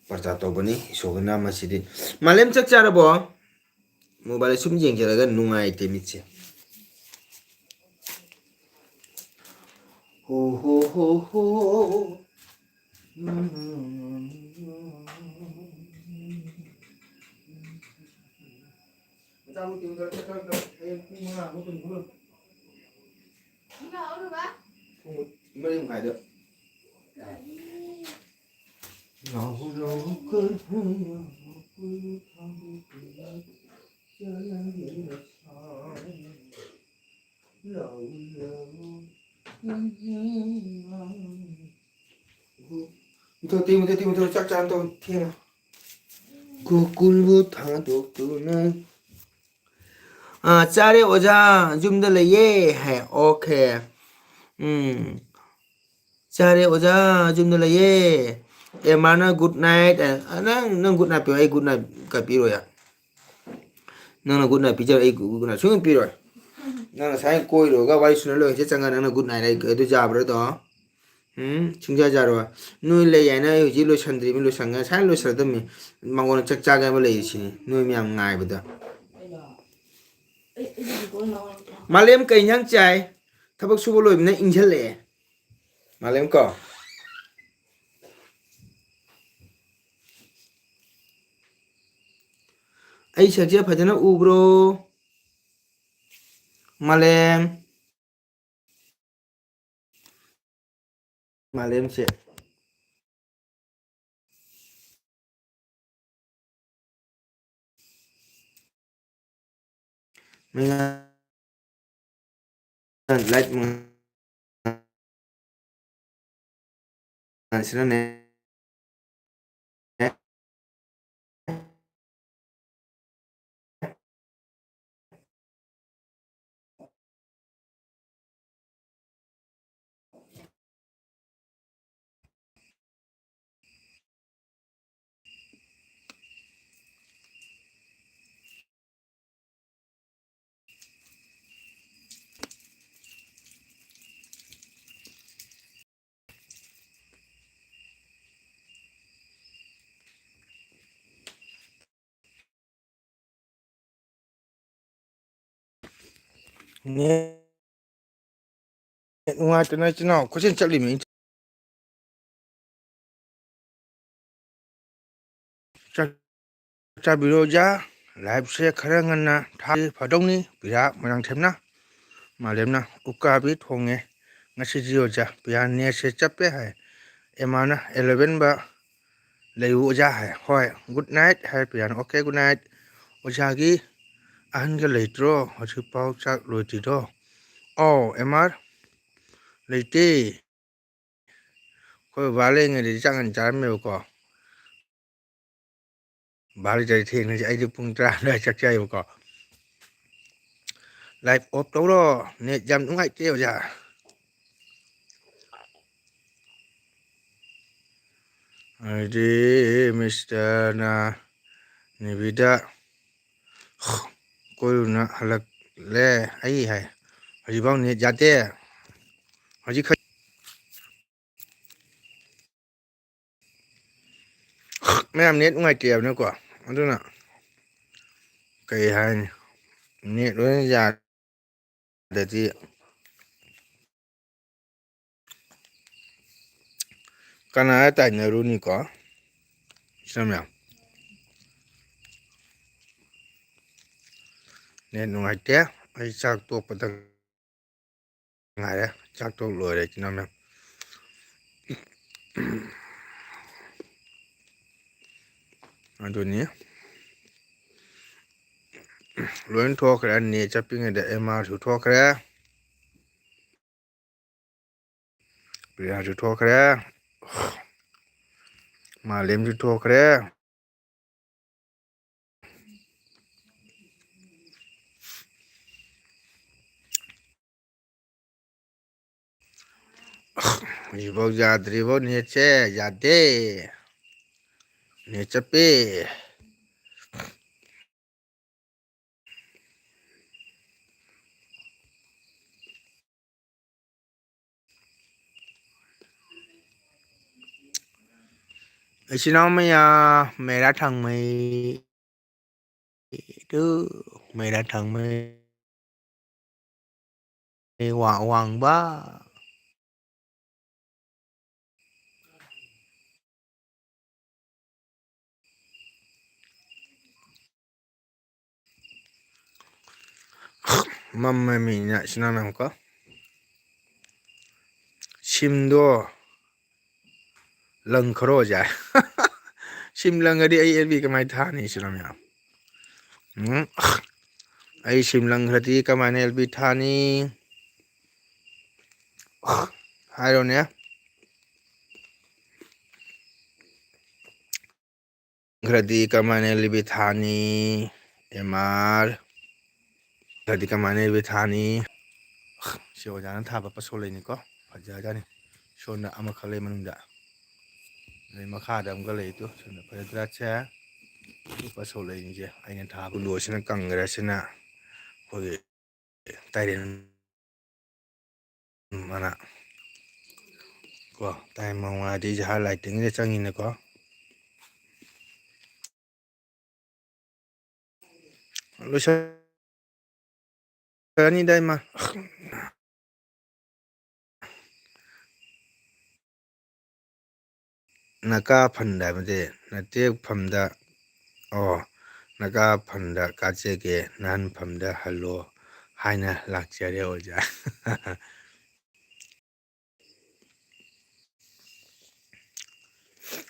ꯄ꯭ꯔꯆꯥꯔ ꯇꯧꯕꯅꯤ꯫ ꯏꯁꯣꯔꯒꯅ ꯃꯁꯤꯗꯤ꯫ ꯃꯥꯂꯦꯝ, ꯆꯥꯛ ꯆꯥꯔꯕꯣ? Mobile ꯁꯨꯝ ꯌꯦꯡꯖꯔꯒ ꯅꯨꯡꯉꯥꯏꯇꯦ ꯃꯤꯠꯁꯦ꯫ ꯍꯣ ꯍꯣ ꯍꯣ ꯍꯣ꯫ ꯄꯨꯡ ꯃꯔꯤ ꯃꯈꯥꯏꯗ꯫ ꯃꯨꯊꯠ, ꯇꯤ ꯃꯨꯊꯠ, ꯇꯤ ꯃꯨꯊꯠ, ꯆꯥꯛ ꯆꯥꯅ ꯇꯧ, ꯊꯦꯡꯉꯦ꯫ ꯒꯣꯀꯨꯜꯕꯨ ꯊꯥꯗꯣꯛꯇꯨꯅ꯫ ꯑꯥ, ꯆꯥꯔꯦ ꯑꯣꯖꯥ, ꯌꯨꯝꯗ ꯂꯩꯌꯦ ꯍꯥꯏ꯫ Okay꯫ ꯎꯝ꯫ ꯆꯥꯔꯦ ꯑꯣꯖꯥ, ꯌꯨꯝꯗ ꯂꯩꯌꯦ꯫ ꯑꯦ, ꯃꯥꯅ good night꯫ ꯑ, ꯅꯪ, ꯅꯪ good night ꯄꯤꯌꯣ, ꯑꯩ good night ꯀ ꯄꯤꯔꯣꯏ꯫ ꯅꯪꯅ good night ꯄꯤꯖꯔꯣ, ꯑꯩ good night ꯁꯨꯡꯄꯤ ꯄꯤꯔꯣꯏ꯫ ꯅꯪ ꯉꯁꯥꯏ ꯀꯣꯏꯔꯨꯔꯒ ꯋꯥꯔꯤ ꯁꯨꯅ ꯂꯣꯏꯔ ꯆꯪꯉ ꯅꯪꯅ good night ꯍꯥꯏ, ꯑꯗꯨ ꯌꯥꯕ꯭ꯔꯥ ꯑꯗꯣ? ꯎꯝ, ꯁꯨꯡꯌꯥ ꯌꯥꯔꯣꯏ꯫ ꯅꯣꯏ ꯂꯩ ꯍꯥꯏꯅ ꯑꯩ ꯍꯧꯖꯤꯛ ꯂꯣꯏꯁꯟꯗ꯭ꯔꯤꯕꯅꯤ, ꯂꯣꯏꯁꯟꯒ-, ꯉꯁꯥꯏ ꯂꯣꯏꯁꯜꯂꯗꯝꯅꯤ꯫ ꯃꯉꯣꯟꯗ ꯆꯥꯛ ꯆꯥꯒꯦ ꯑꯃ ꯂꯩꯔꯤꯁꯤꯅꯤ, ꯅꯣꯏ ꯃꯌꯥꯝ ꯉꯥꯏꯕꯗ꯫ ꯃꯥꯂꯦꯝ, ꯀꯩ ꯏꯟꯖꯥꯡ ꯆꯥꯏ? ꯊꯕꯛ ꯁꯨꯕ ꯂꯣꯏꯕꯅ ꯏꯪꯁꯜꯂꯛꯑꯦ꯫ ꯃꯥꯂꯦꯝ ꯀꯣ꯫ ꯑꯩ ꯁꯛꯁꯦ ꯐꯖꯅ ꯎꯕ꯭ꯔꯣ? ꯃꯥꯂꯦꯝ꯫ ꯃꯥꯂꯦꯝꯁꯦ꯫ ꯃꯉꯥꯜ ꯂꯥꯏꯠ ꯃꯉꯥꯜꯁꯤꯅꯅꯦ꯫ ꯅꯦꯠ ꯅꯨꯡꯉꯥꯏꯇꯅ ꯏꯆꯤꯟ ꯏꯅꯥꯎ ꯀꯣꯏꯆꯦꯟ ꯆꯠꯂꯤꯃꯤ꯫ ꯆꯥꯛ ꯆꯥꯕꯤꯔꯣ ꯑꯣꯖꯥ꯫ ꯂꯥꯏꯞꯁꯦ ꯈꯔ ꯉꯟꯅ ꯊꯥꯔꯗꯤ ꯐꯗꯧꯅꯤ꯫ ꯄꯤꯔꯥ ꯃꯣꯏꯔꯥꯡꯊꯦꯝꯅ, ꯃꯥꯂꯦꯝꯅ ꯎꯀꯥꯕꯤ ꯊꯣꯡꯉꯦ ꯉꯁꯤꯗꯤ ꯑꯣꯖꯥ꯫ ꯄꯤꯔꯥ ꯅꯦꯠꯁꯦ ꯆꯞꯄꯦ ꯍꯥꯏ꯫ ꯑꯦꯃꯥꯅ ꯑꯦꯂꯚꯦꯟ ꯕꯥ ꯂꯩꯌꯨ ꯑꯣꯖꯥ ꯍꯥꯏ꯫ ꯍꯣꯏ, ꯒꯨꯗ ꯅꯥꯏꯠ ꯍꯥꯏ ꯄꯤꯔꯥꯅ꯫ Okay, good night. ꯑꯣꯖꯥꯒꯤ ꯑꯍꯟꯒ ꯂꯩꯇ꯭ꯔꯣ? ꯍꯧꯖꯤꯛꯐꯥꯎ ꯆꯥꯛ ꯂꯣꯏꯗ꯭ꯔꯤꯗꯣ? ꯑꯧ, ꯑꯦꯝ ꯑꯥꯔ, ꯂꯩꯇꯦ꯫ ꯑꯩꯈꯣꯏ ꯕꯕꯥ ꯂꯩꯔꯤꯉꯩꯗꯗꯤ ꯆꯥꯛ ꯉꯟꯅ ꯆꯥꯔꯝꯃꯦꯕꯀꯣ꯫ ꯕꯥꯔꯣ ꯇꯔꯦꯠ ꯊꯦꯡꯅꯁꯦ꯫ ꯑꯩꯗꯤ ꯄꯨꯡ ꯇꯔꯥ ꯑꯗꯨꯋꯥꯏ ꯆꯥꯛ ꯆꯥꯏꯌꯦꯕꯀꯣ꯫ ꯂꯥꯏꯠ ꯑꯣꯐ ꯇꯧꯔꯣ, ꯅꯦꯠ ꯌꯥꯝ ꯅꯨꯡꯉꯥꯏꯇꯦ ꯑꯣꯖꯥ꯫ ꯑꯗꯨꯗꯤ ꯃꯤꯁꯇꯔꯅ ꯅꯤꯕꯤꯗ ꯀꯣꯏꯔꯨꯅ ꯍꯜꯂꯛꯂꯦ ꯑꯩ ꯍꯥꯏ꯫ ꯍꯧꯖꯤꯛꯐꯥꯎ ꯅꯦꯠ ꯌꯥꯗꯦ꯫ ꯍꯧꯖꯤꯛ ꯈ- ꯃꯌꯥꯝ ꯅꯦꯠ ꯅꯨꯡꯉꯥꯏꯇꯦ ꯍꯥꯏꯕꯅꯤꯀꯣ꯫ ꯑꯗꯨꯅ ꯀꯩ ꯍꯥꯏꯅꯤ, ꯅꯦꯠ ꯂꯣꯏꯅ ꯌꯥꯗ꯭ꯔꯗꯤ ꯀꯅꯥ ꯇꯥꯏꯅꯔꯨꯅꯤꯀꯣ? ꯏꯆꯤꯟ ꯃꯌꯥꯝ, ꯅꯦꯠ ꯅꯨꯡꯉꯥꯏꯇꯦ꯫ ꯑꯩ ꯆꯥꯛ ꯇꯣꯛꯄꯗ ꯉꯥꯏꯔꯦ꯫ ꯆꯥꯛ ꯇꯣꯛ ꯂꯣꯏꯔꯦ, ꯏꯆꯤꯟ ꯃꯌꯥꯝ꯫ ꯑꯗꯨꯅꯤ꯫ ꯂꯣꯏ ꯊꯣꯛꯈ꯭ꯔꯦ꯫ ꯅꯦꯠ ꯆꯠꯄꯤꯉꯩꯗ ꯑꯦꯝ ꯑꯥꯔꯁꯨ ꯊꯣꯛꯈ꯭ꯔꯦ, ꯄ꯭ꯔꯤꯌꯥꯁꯨ ꯊꯣꯛꯈ꯭ꯔꯦ, ꯃꯥꯂꯦꯝꯁꯨ ꯊꯣꯛꯈ꯭ꯔꯦ꯫ ꯍꯧꯖꯤꯛꯐꯥꯎ ꯌꯥꯗ꯭ꯔꯤꯕꯣ? ꯅꯦꯠꯁꯦ ꯌꯥꯗꯦ꯫ ꯅꯦꯠ ꯆꯞꯄꯦ꯫ ꯏꯆꯤꯟ ꯏꯅꯥꯎ ꯃꯌꯥꯝ, ꯃꯦꯔꯥ ꯊꯥꯡꯃꯩ ꯇꯨ, ꯃꯦꯔꯥ ꯊꯥꯡꯃꯩ ꯋꯥ-, ꯋꯥꯡꯕ꯫ ꯃꯝꯃꯦ ꯃꯤꯅ ꯏꯆꯤꯟ ꯏꯅꯥꯎ ꯃꯌꯥꯝ ꯀꯣ꯫ ꯁꯤꯝꯗꯣ ꯂꯪꯈ꯭ꯔꯣꯁꯦ꯫ ꯁꯤꯝ ꯂꯪꯉꯗꯤ ꯑꯩ ꯑꯦꯜ ꯕꯤ ꯀꯃꯥꯏꯅ ꯊꯥꯅꯤ ꯏꯆꯤꯟ ꯏꯅꯥꯎ ꯃꯌꯥꯝ? ꯎꯝ꯫ ꯑꯩ ꯁꯤꯝ ꯂꯪꯈ꯭ꯔꯗꯤ ꯀꯃꯥꯏꯅ ꯑꯦꯜ ꯕꯤ ꯊꯥꯅꯤ? ꯍꯥꯏꯔꯣꯅꯦ꯫ ꯈ꯭ꯔꯗꯤ ꯀꯃꯥꯏꯅ ꯂꯤꯕꯤ ꯊꯥꯅꯤ? ꯑꯦꯝ ꯑꯥꯔ ꯈ꯭ꯔꯗꯤ ꯀꯃꯥꯏꯅ ꯂꯤꯕꯤ ꯊꯥꯅꯤ? ꯁꯤ ꯑꯣꯖꯥꯅ ꯊꯥꯕ ꯄꯁꯣ ꯂꯩꯅꯤꯀꯣ, ꯐꯖꯖꯥꯠꯅꯤ꯫ ꯁꯣꯝꯗ ꯑꯃꯈꯛ ꯂꯩ ꯃꯅꯨꯡꯗ, ꯑꯗꯩ ꯃꯈꯥꯗ ꯑꯃꯨꯛꯀ ꯂꯩꯗꯣ, ꯁꯣꯝꯗ ꯐꯖꯗ꯭ꯔꯥ? ꯁꯦ ꯄꯁꯣ ꯂꯩꯅꯤꯁꯦ ꯑꯩꯅ ꯊꯥꯕ ꯂꯣꯁꯤꯅ ꯀꯪꯈ꯭ꯔꯁꯤꯅ ꯑꯩꯈꯣꯏꯒꯤ ꯇꯥꯏꯔꯦꯟ ꯃꯅꯥ ꯀꯣ, ꯇꯥꯏ ꯃꯉꯥꯗꯤ ꯖꯍꯥ ꯂꯥꯏꯇꯤꯡꯁꯦ ꯆꯪꯉꯤꯅꯦꯀꯣ꯫ ꯂꯣꯏꯁꯜꯂꯅꯤꯗ ꯏꯃꯥ꯫ ꯅꯀꯥ ꯐꯟꯗ ꯍꯥꯏꯕꯗꯤ ꯅꯇꯦꯛ ꯐꯝꯗ, ꯑꯣ, ꯅꯀꯥ ꯐꯟꯗ ꯀꯥꯆꯦꯛꯀꯦ ꯅꯍꯟ ꯐꯝꯗ ꯍꯜꯂꯣ ꯍꯥꯏꯅ ꯂꯥꯛꯆꯔꯦ ꯑꯣꯖꯥ꯫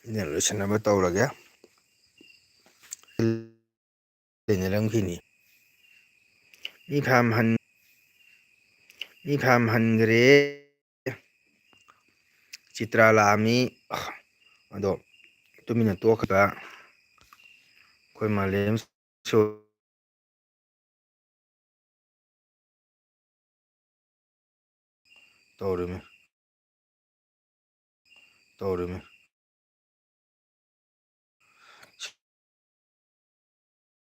ꯑꯩꯅ ꯂꯣꯏꯁꯤꯟꯅꯕ ꯇꯧꯔꯒꯦ꯫ ꯂꯩꯅꯔꯝꯈꯤꯅꯤ꯫ ꯃꯤ ꯐꯅꯌꯥꯝ ꯍꯟ-, ꯃꯤ ꯐꯅꯌꯥꯝ ꯍꯟꯈ꯭ꯔꯦ꯫ ꯆꯤꯇ꯭ꯔꯥ ꯂꯥꯛꯑꯝꯃꯤ꯫ ꯑꯗꯣ ꯇꯨꯃꯤꯟꯅ ꯇꯣꯛꯈ꯭ꯔꯒ ꯑꯩꯈꯣꯏ ꯃꯥꯂꯦꯝꯁꯨ ꯇꯧꯔꯤꯃꯤ꯫ ꯇꯧꯔꯤꯃꯤ꯫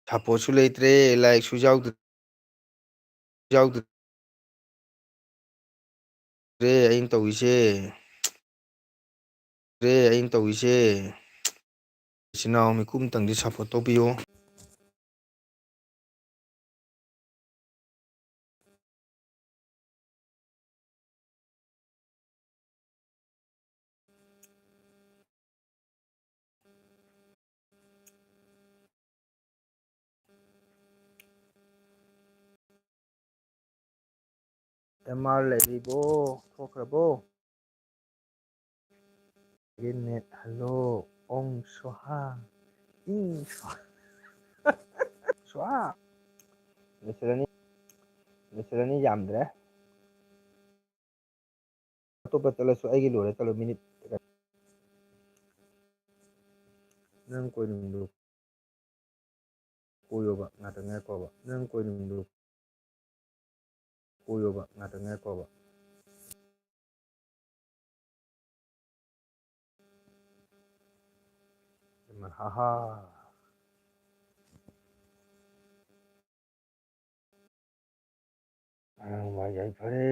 ꯁꯞꯄꯣꯔꯠꯁꯨ ꯂꯩꯇ꯭ꯔꯦ, ꯂꯥꯏꯛꯁꯨ ꯌꯥꯎꯗ꯭ꯔꯦ, ꯌꯥꯎꯗ꯭ꯔꯦ ꯑꯩꯅ ꯇꯧꯔꯤꯁꯦ꯫ ꯔꯦ ꯑꯩꯅ ꯇꯧꯔꯤꯁꯦ꯫ ꯏꯆꯤꯟ ꯏꯅꯥꯎ ꯃꯤꯀꯨꯞ ꯑꯝꯇꯪꯗꯤ ꯁꯞꯄꯣꯔꯠ ꯇꯧꯕꯤꯌꯣ꯫ ꯑꯦꯝ ꯑꯥꯔ ꯂꯩꯔꯤꯕꯣ? ꯊꯣꯛꯈ꯭ꯔꯕꯣ? Net hello. ꯑꯣꯡ ꯁ꯭ꯋꯥꯍꯥ꯫ ꯏꯪ ꯁ꯭ꯋꯥꯍꯥ꯫ ꯁ꯭ꯋꯥꯍꯥ꯫ ꯂꯣꯏꯁꯤꯜꯂꯅꯤ꯫ ꯂꯣꯏꯁꯤꯜꯂꯅꯤ, ꯌꯥꯝꯗ꯭ꯔꯦ꯫ ꯑꯇꯣꯞꯄ ꯆꯠꯂꯁꯨ ꯑꯩꯒꯤ ꯂꯣꯏꯔ ꯆꯠꯂꯣ, ꯃꯤꯅꯤꯠ꯫ ꯅꯪ ꯀꯣꯏꯅꯨꯡꯗꯨ ꯀꯣꯏꯌꯣꯕ, ꯉꯥꯛꯇꯪ ꯉꯥꯏꯈꯣꯕ꯫ ꯅꯪ ꯀꯣꯏꯅꯨꯡꯗꯨ ꯀꯣꯏꯌꯣꯕ, ꯉꯥꯛꯇꯪ ꯉꯥꯏꯈꯣꯕ꯫ ꯍꯥ ꯍꯥ꯫ ꯑꯉꯥꯡꯕ ꯌꯥꯏꯐꯔꯦ꯫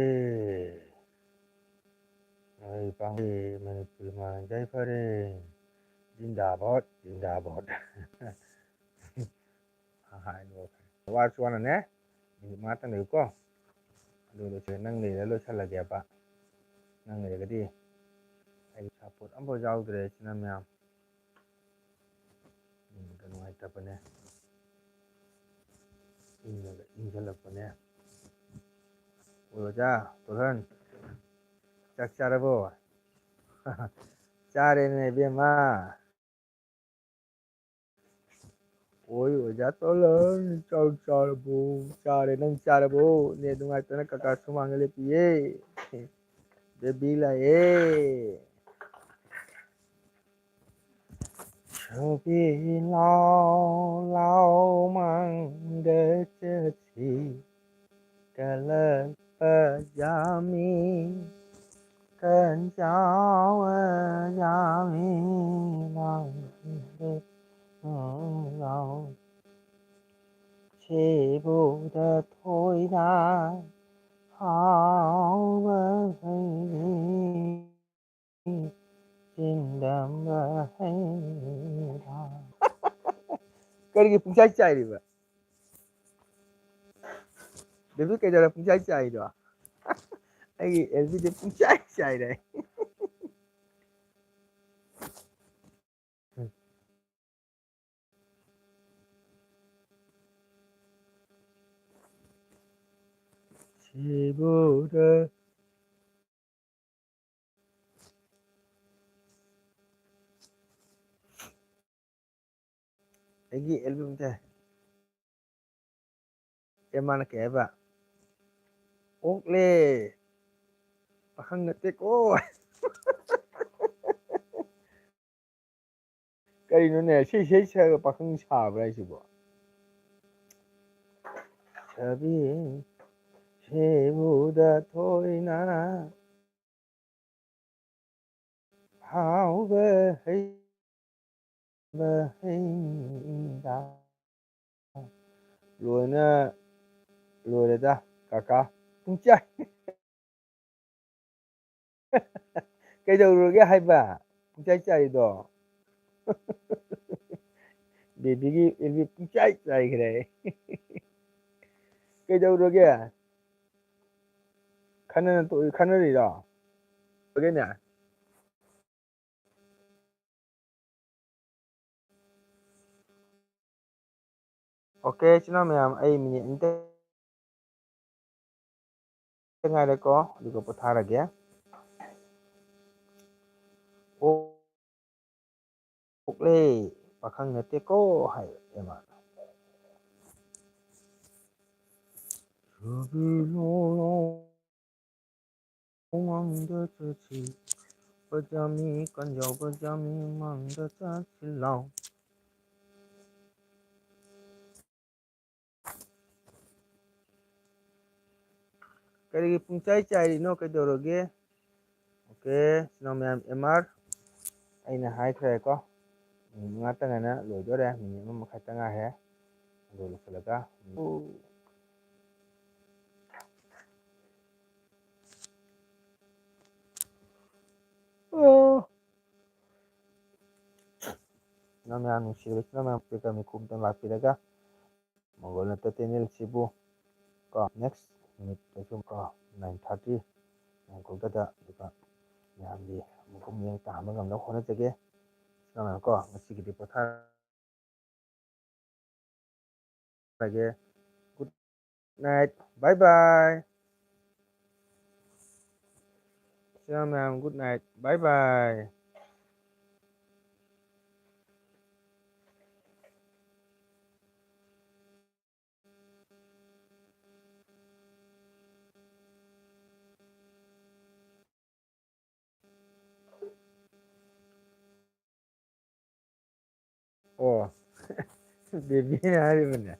ꯃꯔꯩ ꯄꯥꯡꯕꯤ ꯃꯅꯤꯄꯨꯔ ꯃꯥ ꯌꯥꯏꯐꯔꯦ꯫ ꯖꯤꯟꯗꯥꯕꯥꯗ, ꯖꯤꯟꯗꯥꯕꯥꯗ꯫ ꯍꯥꯏ ꯂꯣꯏꯈ꯭ꯔꯦ꯫ ꯋꯥꯔꯁꯨ ꯋꯥꯅꯅꯦ, ꯃꯤꯅꯤꯠ ꯃꯉꯥꯇꯪ ꯂꯩꯌꯨꯀꯣ꯫ ꯑꯗꯨ ꯂꯣꯏꯁꯤꯜꯂ-, ꯅꯪ ꯂꯩꯔ ꯂꯣꯏꯁꯤꯜꯂꯒꯦꯕ꯫ ꯅꯪ ꯂꯩꯔꯒꯗꯤ ꯑꯩ ꯁꯞꯄꯣꯔꯠ ꯑꯝꯐꯥꯎ ꯌꯥꯎꯗ꯭ꯔꯦ, ꯏꯆꯤꯟ ꯃꯌꯥꯝ꯫ ꯌꯦꯡꯕꯗ ꯅꯨꯡꯉꯥꯏꯇꯕꯅꯦ꯫ ꯏꯪꯉꯒ ꯏꯪꯁꯤꯜꯂꯛꯄꯅꯦ꯫ ꯑꯣ, ꯑꯣꯖꯥ ꯇꯣꯜꯍꯟ, ꯆꯥꯛ ꯆꯥꯔꯕꯣ? ꯆꯥꯔꯦꯅꯦ, ꯏꯕꯦꯝꯃ꯫ ꯑꯣꯏ, ꯑꯣꯖꯥ ꯇꯣꯜꯍꯟ, ꯆꯥꯛ ꯆꯥꯔꯕꯣ? ꯆꯥꯔꯦ, ꯅꯪ ꯆꯥꯔꯕꯣ? ꯅꯦꯠ ꯅꯨꯡꯉꯥꯏꯇꯅ ꯀꯀꯥ ꯁꯨꯃꯥꯡꯗ ꯂꯦꯞꯄꯤꯌꯦ꯫ ꯕꯦꯕꯤ ꯂꯥꯛꯑꯦ꯫ ꯁꯣꯕꯤ ꯂꯥꯎ ꯂꯥꯎ ꯃꯥꯡꯗ ꯆꯠꯁꯤ, ꯀꯜꯂꯛꯄ ꯌꯥꯃꯤ, ꯀꯟꯖꯥꯎ ꯌꯥꯃꯤ ꯃꯥꯡꯗ ꯂꯥꯎ꯫ ꯁꯤꯕꯨꯗ ꯊꯣꯏꯅ ꯍꯥꯎꯕ ꯍꯩ꯫ ꯆꯤꯟꯗꯝꯕ ꯍꯩꯔꯥ꯫ ꯀꯔꯤꯒꯤ ꯄꯨꯡꯆꯥꯏ ꯆꯥꯏꯔꯤꯕ? ꯕꯦꯕꯤ ꯀꯩꯗꯧꯔ ꯄꯨꯡꯆꯥꯏ ꯆꯥꯏꯗꯣ? ꯑꯩꯒꯤ ꯑꯦꯜ ꯕꯤꯗꯤ ꯄꯨꯡꯆꯥꯏ ꯆꯥꯏꯔꯦ꯫ ꯁꯤꯕꯨꯗ ꯑꯩꯒꯤ ꯑꯦꯜꯕꯝꯁꯦ꯫ ꯑꯦ, ꯃꯥꯅ ꯀꯩ ꯍꯥꯏꯕ? "ꯑꯣꯛꯂꯦ, ꯄꯥꯈꯪ ꯅꯠꯇꯦꯀꯣ"꯫ ꯀꯔꯤꯅꯣꯅꯦ, ꯏꯁꯩ ꯁꯛꯑꯒ ꯄꯥꯈꯪ ꯁꯥꯕ꯭ꯔꯥ ꯍꯥꯏꯁꯤꯕꯣ? ꯁꯥꯕꯤ, ꯁꯤꯕꯨꯗ ꯊꯣꯏꯅ ꯍꯥꯎꯕ ꯍꯩ-, ꯍꯩꯗ꯫ ꯂꯣꯏꯅ ꯂꯣꯏꯔꯦꯗ, ꯀꯀꯥ꯫ ꯄꯨꯡꯆꯥꯏ꯫ ꯀꯩꯗꯧꯔꯒꯦ ꯍꯥꯏꯕ? ꯄꯨꯡꯆꯥꯏ ꯆꯥꯏꯔꯤꯗꯣ꯫ ꯕꯦꯕꯤꯒꯤ ꯑꯦꯜ ꯕꯤ ꯄꯨꯡꯆꯥꯏ ꯆꯥꯏꯈ꯭ꯔꯦ꯫ ꯀꯩꯗꯧꯔꯒꯦ? ꯈꯟꯅꯅ ꯇꯣꯛꯏ-, ꯈꯟꯅꯔꯤꯔꯣ? ꯑꯣꯏꯒꯦꯅꯦ? ꯑꯣꯀꯦ, ꯏꯆꯤꯟ ꯏꯅꯥꯎ ꯃꯌꯥꯝ, ꯑꯩ ꯃꯤꯅꯤꯠ ꯑꯅꯤꯇ ꯉꯥꯏꯔꯦꯀꯣ, ꯑꯗꯨꯒ ꯄꯣꯊꯥꯔꯒꯦ꯫ ꯑꯣ, ꯑꯣꯛꯂꯦ, ꯄꯥꯈꯪ ꯅꯠꯇꯦꯀꯣ ꯍꯥꯏ ꯑꯦꯃꯥꯅ꯫ ꯃꯥꯡꯗ ꯆꯠꯁꯤ, ꯄꯖꯥꯃꯤ ꯀꯟꯖꯥꯎ ꯄꯖꯥꯃꯤ ꯃꯥꯡꯗ ꯆꯠꯁꯤ ꯂꯥꯎ꯫ ꯀꯔꯤꯒꯤ ꯄꯨꯡꯆꯥꯏ ꯆꯥꯏꯔꯤꯅꯣ? ꯀꯩꯗꯧꯔꯒꯦ? ꯑꯣꯀꯦ, ꯏꯆꯤꯟ ꯏꯅꯥꯎ ꯃꯌꯥꯝ, ꯑꯦꯝ ꯑꯥꯔ ꯑꯩꯅ ꯍꯥꯏꯈ꯭ꯔꯦꯀꯣ, ꯃꯤꯅꯤꯠ ꯃꯉꯥꯇ ꯉꯥꯏꯅ ꯂꯣꯏꯗꯣꯔꯦ, ꯃꯤꯅꯤꯠ ꯑꯃ ꯃꯈꯥꯏꯇ ꯉꯥꯏꯔꯦ꯫ ꯑꯗꯨ ꯂꯣꯏꯁꯤꯜꯂꯒ, ꯑꯣ꯫ ꯏꯆꯤꯟ ꯏꯅꯥꯎ ꯃꯌꯥꯝ, ꯅꯨꯡꯁꯤꯔꯕ ꯏꯆꯤꯟ ꯏꯅꯥꯎ ꯃꯌꯥꯝ, ꯄ꯭ꯔꯤꯀꯔꯃꯤ ꯈꯣꯡꯗ ꯂꯥꯛꯄꯤꯔꯒ ꯃꯪꯒꯣꯜ ꯅꯠꯇ ꯆꯦꯅꯦꯜꯁꯤꯕꯨ ꯀꯣ, ꯅꯦꯛꯁ ꯅꯨꯃꯤꯠꯇꯁꯨ ꯀꯣ, ꯅꯥꯏꯟ ꯊꯥꯔꯇꯤ, ꯅꯥꯏꯟ ꯀꯨꯟꯊ꯭ꯔꯥꯗ, ꯑꯗꯨꯒ ꯃꯌꯥꯝꯒꯤ ꯑꯃꯨꯛꯀ ꯃꯤꯠꯌꯦꯡ ꯇꯥꯍꯟꯕ ꯉꯝꯅꯕ ꯍꯣꯠꯅꯖꯒꯦ꯫ ꯏꯆꯤꯟ ꯏꯅꯥꯎ ꯃꯌꯥꯝ ꯀꯣ, ꯉꯁꯤꯒꯤꯗꯤ ꯄꯣꯊꯥꯔꯒꯦ꯫ Good night. Bye bye. ꯏꯆꯤꯟ ꯏꯅꯥꯎ ꯃꯌꯥꯝ, good night. Bye bye. ꯑꯣ꯫ ꯕꯦꯕꯤꯅ ꯍꯥꯏꯔꯤꯕꯅꯦ꯫